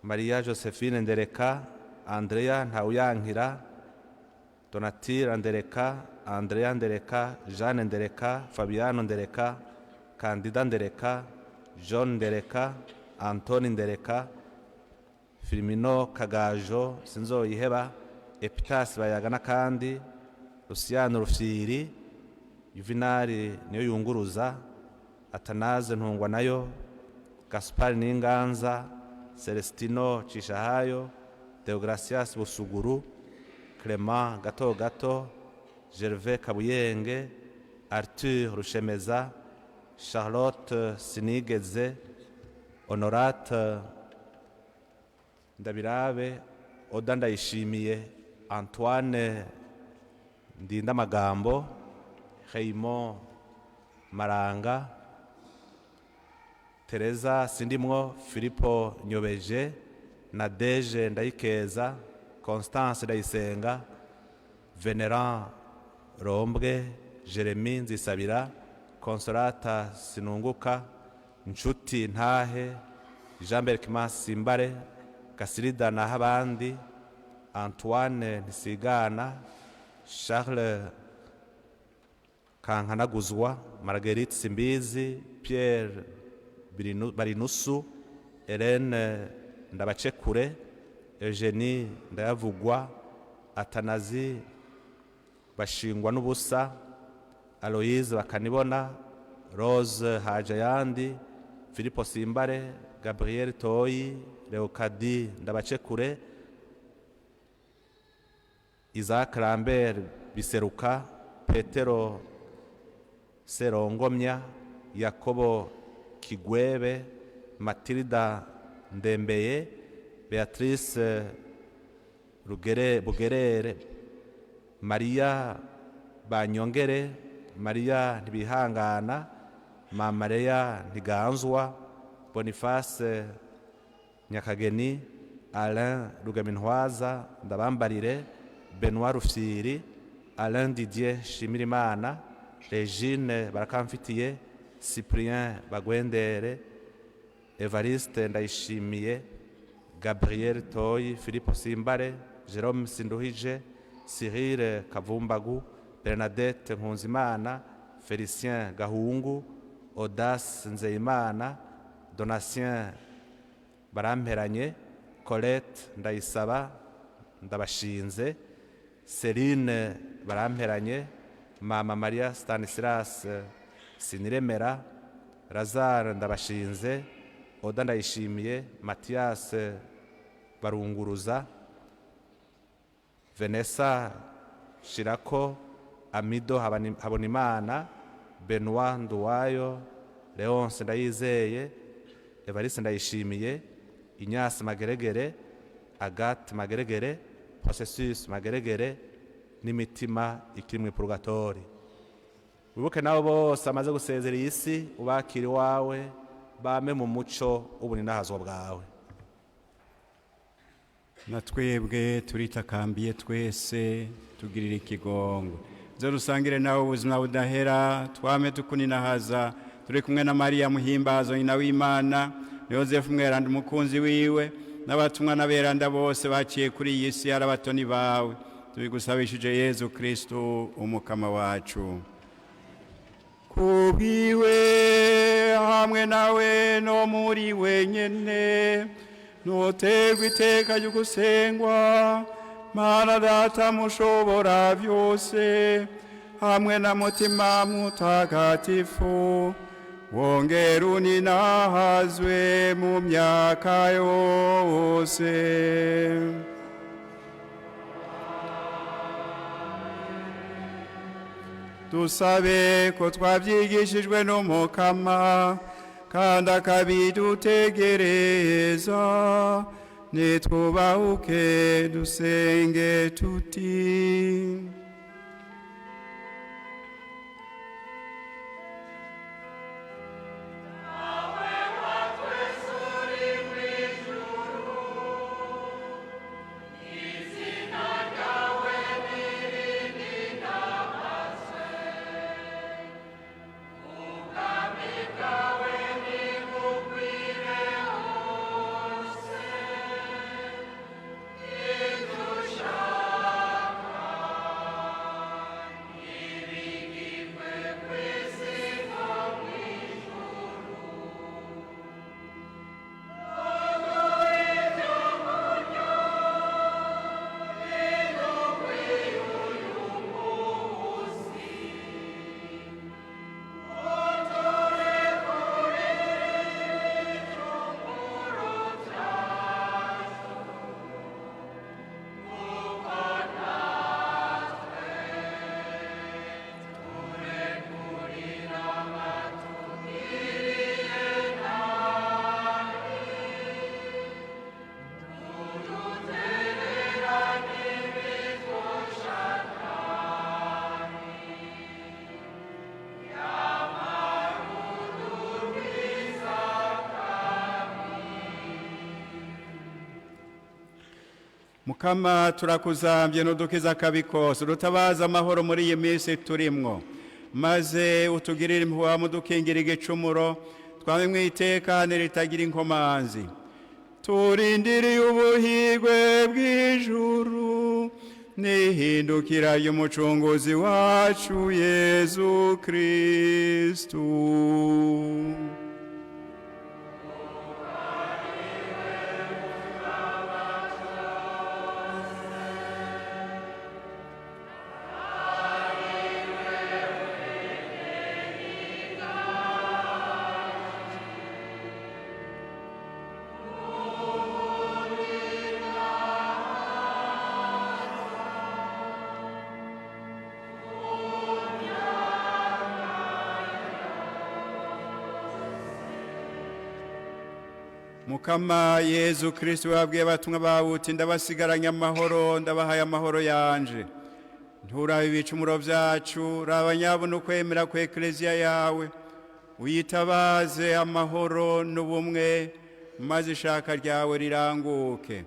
Maria Josephine Ndereka, Andrea Ntawuyankira, Donatira Ndereka, Andrea Ndereka, Jeanne Ndereka, Fabiano Ndereka, Candida Ndereka, John Ndereka, Antoni Ndereka, Filimino Kagajo Sinzoyiheba, Epitasi Bayaga n'akandi, Luciano Rufyiri, Juvenali niyo yunguruza, Atanaze Ntungwa nayo, Gaspari Ninganza, Celestino Cishahayo, Deogratias Busuguru, Clement Gato Gato, Gervais Kabuyenge, Arthur Rushemeza, Charlotte Sinigeze, Honorate Ndabirabe, Oda Ndayishimiye, Antoine Ndindamagambo, Raymond Maranga, Teresa Sindimwo, Filipo Nyobeje, Nadege Ndayikeza, Constance Ndayisenga, Venerand Rombwe, Jeremy Nzisabira, Consolata Sinunguka, Nshuti Ntahe, Jean Berkimas Simbare, Gasirida Nahabandi, Antoine Ntisigana, Charles Kankanaguzwa, Marguerite Simbizi, Pierre Barinusu, Hélène Ndabacekure, Eugenie Ndayavugwa, Atanazi Bashingwa n'ubusa, Aloise Bakanibona, Rose Hajayandi, Filipo Simbare, Gabriel Toyi, Leokadi Ndabacekure, Isaac Lambert Biseruka, Petero Serongomya, Yakobo Kigwebe, Matilda Ndembeye, Beatrice Rugere Bugerere, Maria Banyongere, Maria Ntibihangana, Mamareya Ntiganzwa, Boniface Nyakageni, Alain Rugamintwaza Ndabambarire, Benoit Rufyiri, Alain Didier Shimirimana, Regine Barakamfitiye, Cyprien Bagwendere, Evariste Ndayishimiye, Gabriel Toyi, Philippe Simbare, Jerome Sinduhije, Cyril Kavumbagu, Bernadette Nkunzimana, Felicien Gahungu, Audace Nzeyimana, Donatien Baramperanye, Colette Ndayisaba Ndabashinze, Celine Baramperanye, Mama Maria Stanislas Siniremera, Lazare Ndabashinze, Oda Ndayishimiye, Mathias Barunguruza, Vanessa Shirako, Amido Habonimana, Benoit Nduwayo, Leonce Ndayizeye, Evariste Ndayishimiye, Ignace Mageregere, Agathe Mageregere, Processus Mageregere n'imitima ikiri mu ipurugatori. Wibuke nabo bose amaze gusezera iyi si, ubakire iwawe, bame mu muco w'ubuninahazwa bwawe. Na twebwe turitakambiye twese, tugirire ikigongo zo rusangire nawe ubuzima budahera, twame tukuninahaza turi kumwe na Mariya Muhimbazo nyina w'Imana, Yozefu mweranda umukunzi wiwe, n'abatumwa n'aberanda bose baciye kuri iyi si ari abatoni bawe. Tubigusabishije Yezu Kristu umukama wacu. Kubwiwe hamwe nawe no muri wenyene, nuterwa iteka ry'ugusengwa, Mana Data mushobora byose, hamwe na Mutima Mutagatifu, wongera uninahazwe mu myaka yose. Dusabe ko twabyigishijwe n'Umukama kandi akabidutegereza, nitwubahuke dusenge tuti: Izina ryawe nirinahazwe, Mukama, turakuzambye n'udukiza akabi kose, udutabaza amahoro muri iyi minsi turimwo, maze utugirire impuhwe mudukingira igicumuro, twame mu itekane ritagira inkomanzi, turindiriye ubuhigwe bw'ijuru n'ihindukira y'umucunguzi wacu Yezu Kristu. Mukama Yezu Kristu, wabwiye abatumwa bawe uti: "Ndabasigaranye amahoro, ndabahaye amahoro yanje. Nturabe ibicumuro byacu, raba nyabona ukwemera ku Ekleziya yawe, uyitabaze amahoro n'ubumwe, maze ishaka ryawe riranguke.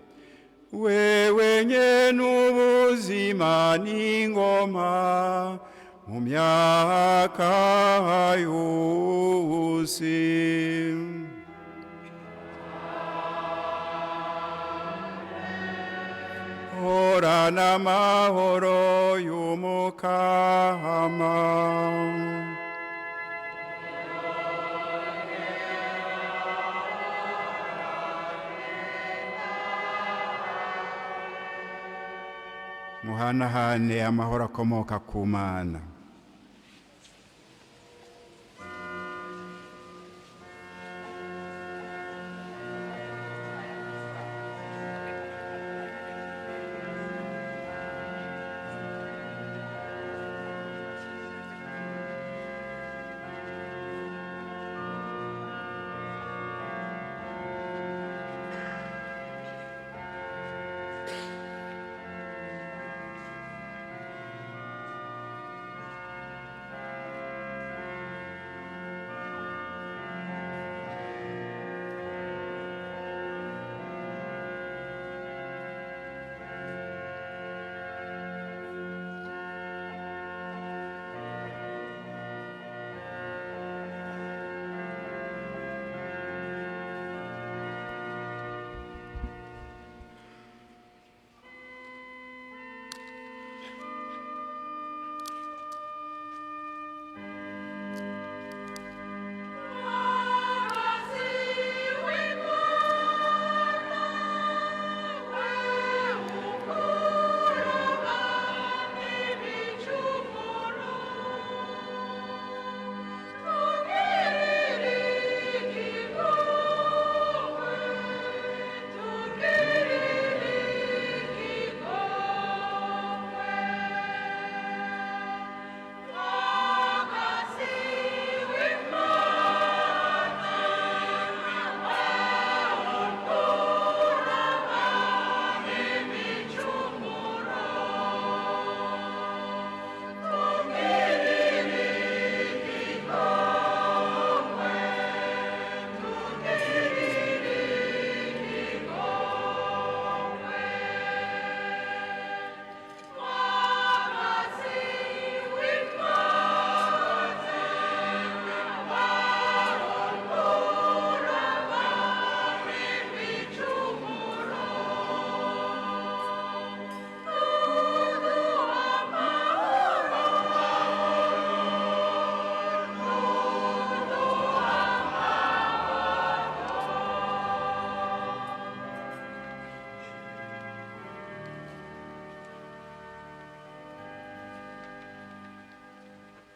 Wewe nyene ubuzima n'ingoma mu myaka yose." Horana amahoro y'Umukama. Muhanahane amahoro akomoka ku Mana.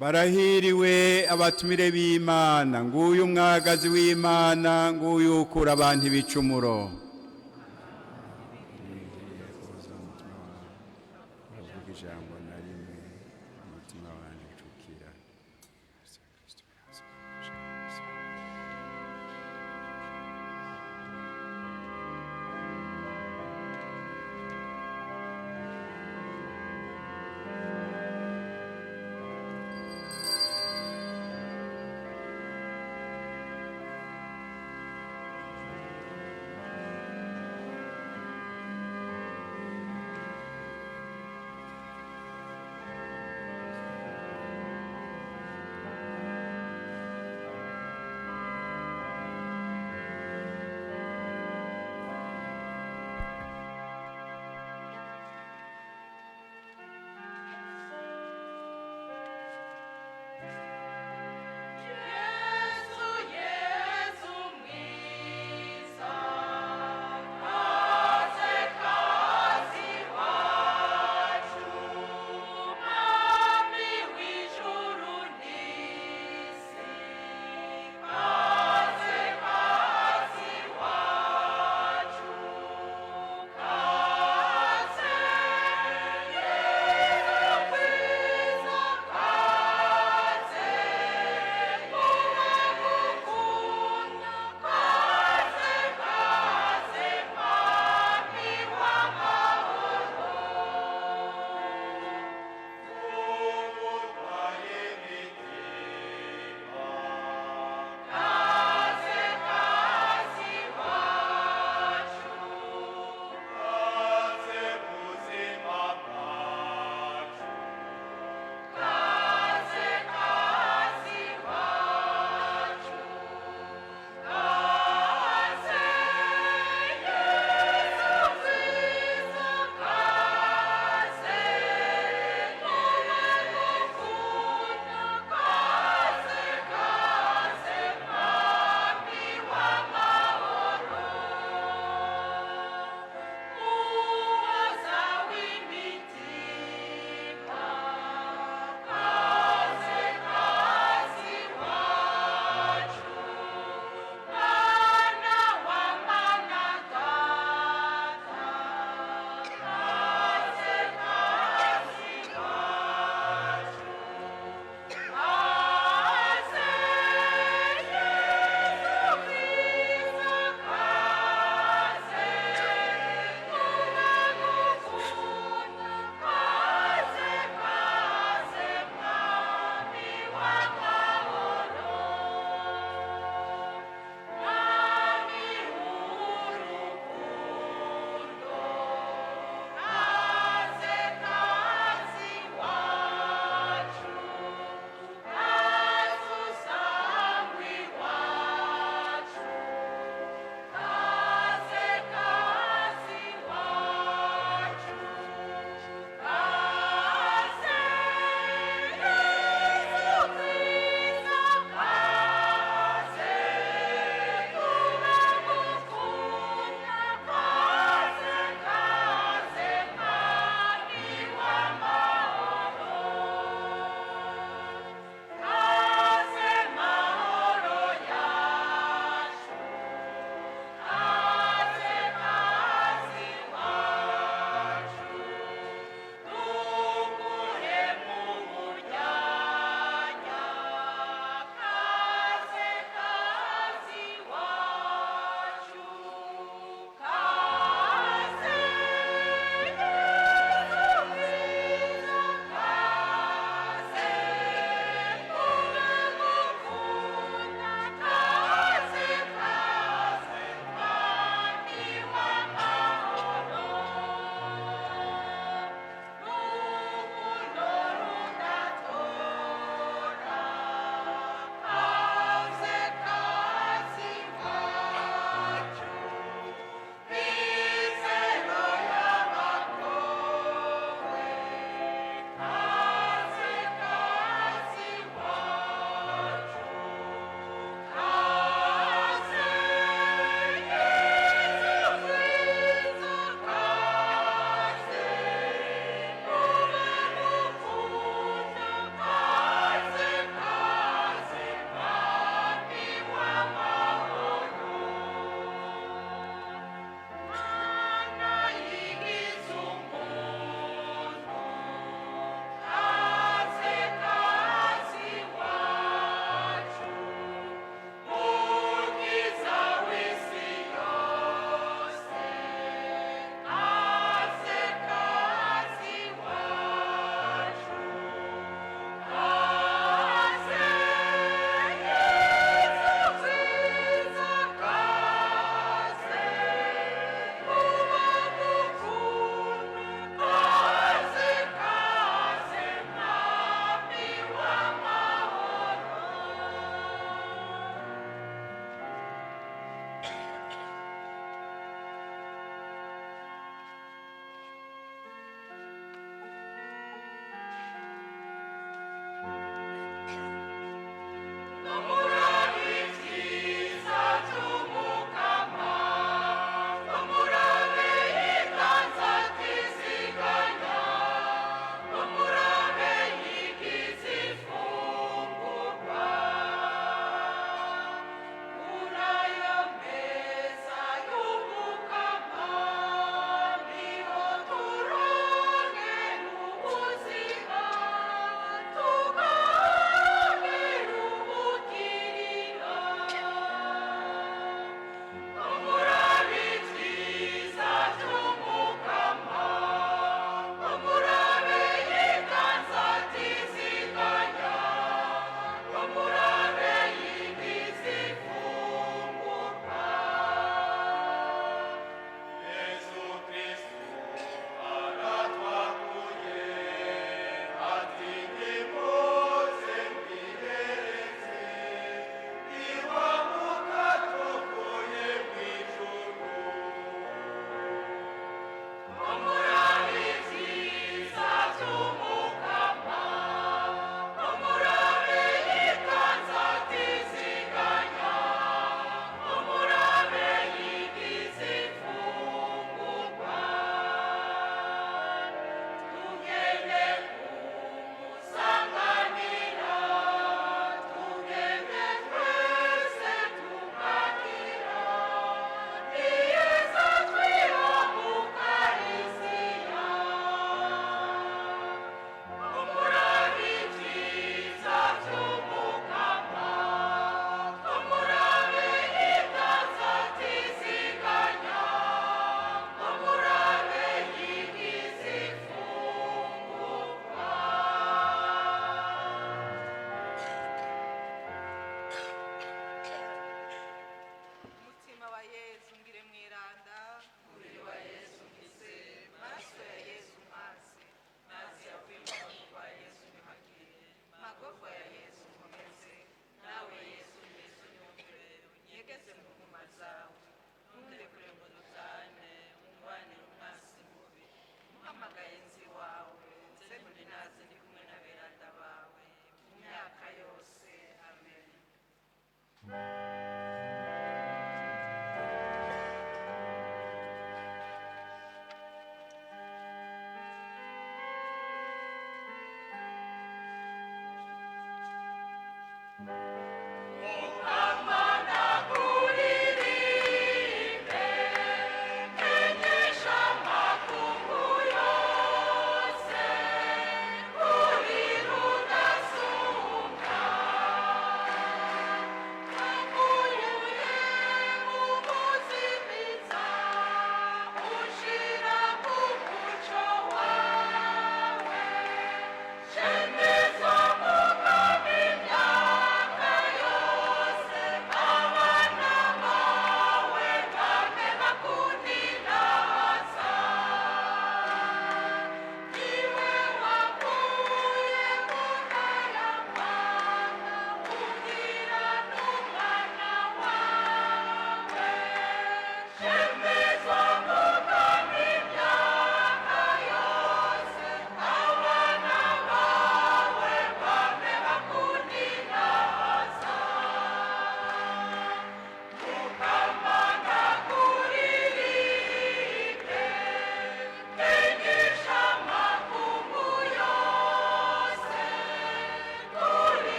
Barahiriwe abatumire b'Imana. Nguyu umwagazi w'Imana, nguyu ukura abantu ibicumuro. Ijambo na rimwe umutima wanjye ucukira.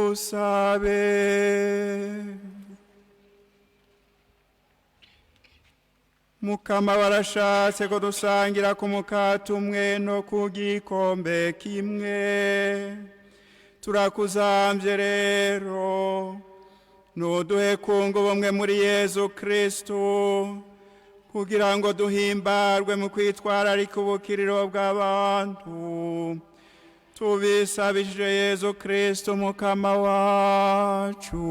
Dusabe. Mukama warashatse ko dusangira ku mukate umwe no ku gikombe kimwe. Turakuzambye rero, nuduhe kunga ubumwe muri Yezu Kristu, kugira ngo duhimbarwe mu kwitwararika ubukiriro bw'abantu. Tubisabishije Yezu Kristu Mukama wacu.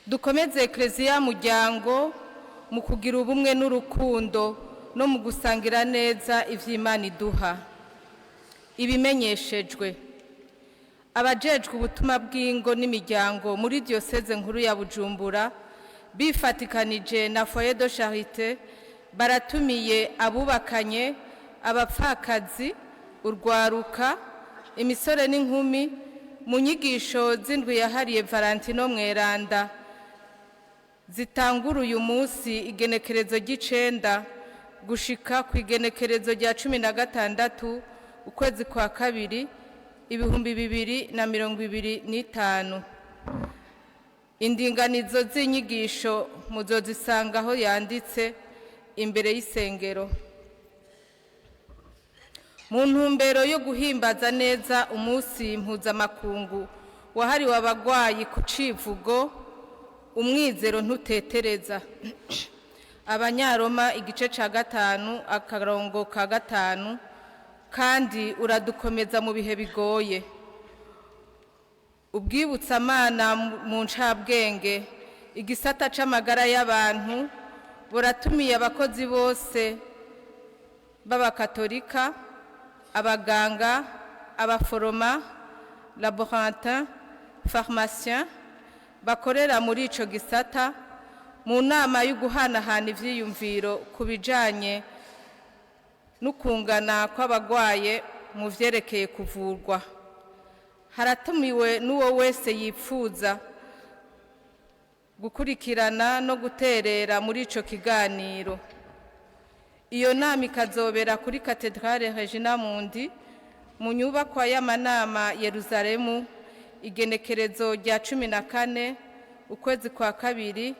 Dukomeze Ekereziya muryango mu kugira ubumwe n'urukundo no mu gusangira neza iby'Imana iduha. Ibimenyeshejwe: abajejwe ubutumwa bw'ingo n'imiryango muri Diyoseze Nkuru ya Bujumbura bifatikanije na Foyer de Charite baratumiye abubakanye, abapfakazi, urwaruka, imisore n'inkumi mu nyigisho z'indwi yahariye Valentino Mweranda zitangura uyu munsi igenekerezo ry'icenda gushika ku igenekerezo rya 16 ukwezi kwa kabiri 2025. Indinganizo z'inyigisho muzozisanga aho yanditse imbere y'isengero. Mu ntumbero yo guhimbaza neza umunsi mpuzamakungu wahariwe abagwayi ku civugo "Umwizero ntutetereza", Abanyaroma igice ca 5 akarongo ka 5, "kandi uradukomeza mu bihe bigoye", ubwibutsamana mu ncabwenge, igisata c'amagara y'abantu buratumiye abakozi bose b'abakatolika, abaganga, abaforoma, laborantin, pharmacien bakorera muri ico gisata mu nama yo guhanahana ivyiyumviro ku bijanye n'ukungana kw'abagwaye mu vyerekeye kuvurwa. Haratumiwe n'uwo wese yipfuza gukurikirana no guterera muri ico kiganiro. Iyo nama ikazobera kuri Katedrale Regina Mundi mu nyubakwa y'amanama Yeruzalemu, igenekerezo rya 14 ukwezi kwa kabiri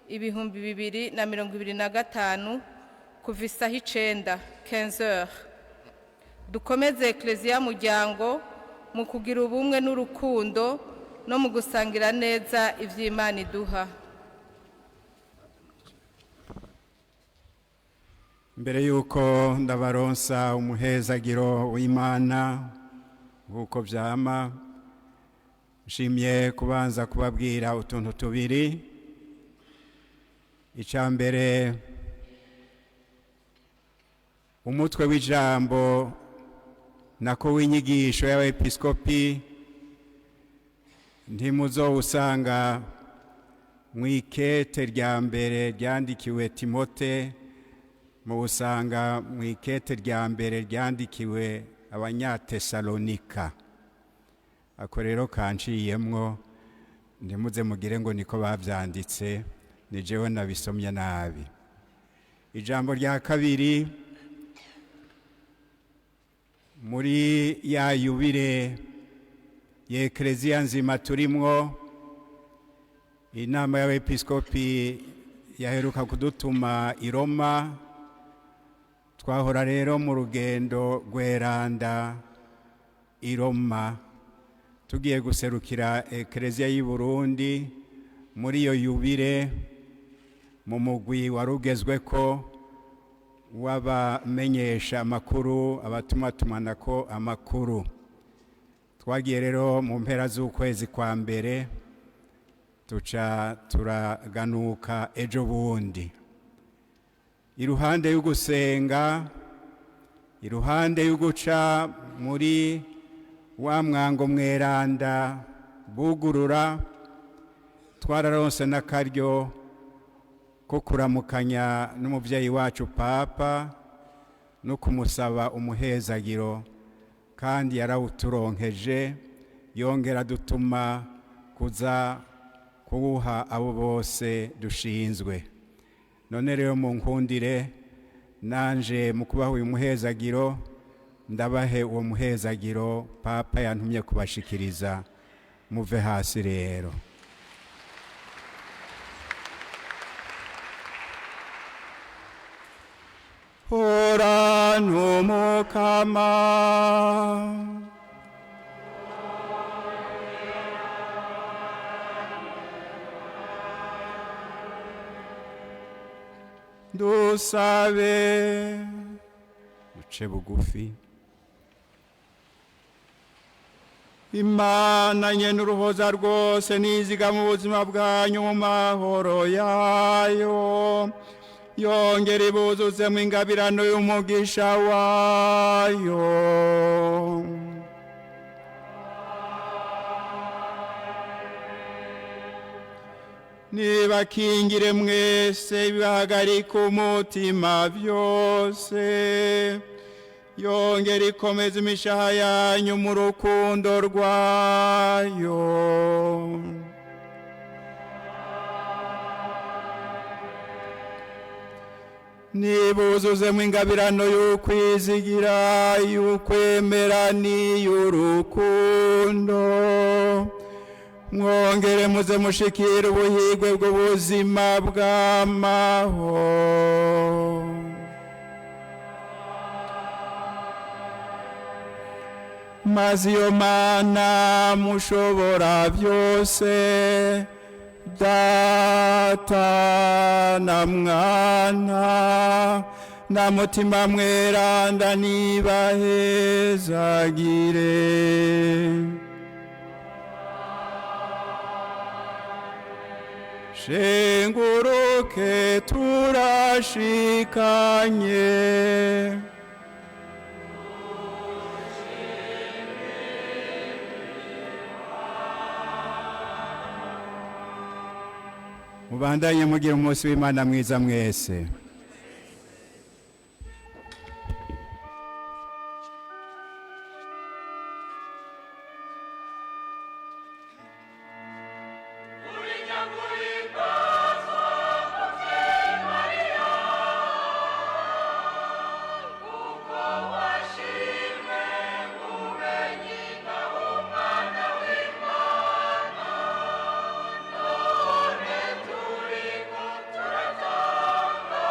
2025, kuva isaha 9, 15h. Dukomeze Ekereziya muryango mu kugira ubumwe n'urukundo no mu gusangira neza ivy'Imana iduha. Mbere y'uko ndabaronsa umuhezagiro w'Imana nk'uko vyama, nshimye kubanza kubabwira utuntu tubiri. Icya mbere, umutwe w'ijambo nako w'inyigisho y'abepiskopi ntimuzowusanga mu ikete rya mbere ryandikiwe Timote, muwusanga mu ikete rya mbere ryandikiwe Abanyatesalonika. Ako rero kanciyemwo, ntimuze mugire ngo niko bavyanditse, ni jewe nabisomye nabi. Ijambo rya kabiri, muri ya yubile y'Ekereziya nzima turimwo, inama y'abepiskopi yaheruka kudutuma i Roma. Twahora rero mu rugendo rweranda i Roma, tugiye guserukira Ekereziya y'i Burundi muri iyo yubile mu mugwi warugezwe ko w'abamenyesha amakuru, abatumatumanako amakuru. Twagiye rero mu mpera z'ukwezi kwa mbere, tuca turaganuka ejo bundi. Iruhande y'ugusenga, iruhande y'uguca muri wa mwango mweranda bugurura, twararonse n'akaryo ko kuramukanya n'umubyeyi wacu Papa no kumusaba umuhezagiro, kandi yarawuturonkeje, yongera dutuma kuza. Kuwuha abo bose dushinzwe. None rero mu nkundire nanje mu kubaha uyu muhezagiro, ndabahe uwo muhezagiro Papa yantumye kubashikiriza. Muve hasi rero. Hora n'Umukama. Dusabe. Duce bugufi. Imana nyene uruhoza rwose niziga mu buzima bwanyu mu mahoro yayo, yongera ibuzuzemo ingabirano y'umugisha wayo. Nibakingire mwese ibibahagarika umutima byose, yongera ikomeza imishaha yanyu mu rukundo rwayo. Nibuzuzemo ingabirano y'ukwizigira, y'ukwemera n'iy'urukundo, mwongere muze mushikire ubuhigwe bw'ubuzima bw'amahoro. Maze iyo Mana mushobora byose, Data na Mwana na Mutima Mweranda, nibahezagire. Shenguruke turashikanye. Mubandanye mugira umunsi w'Imana mwiza mwese. None turiko turatanga.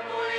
muri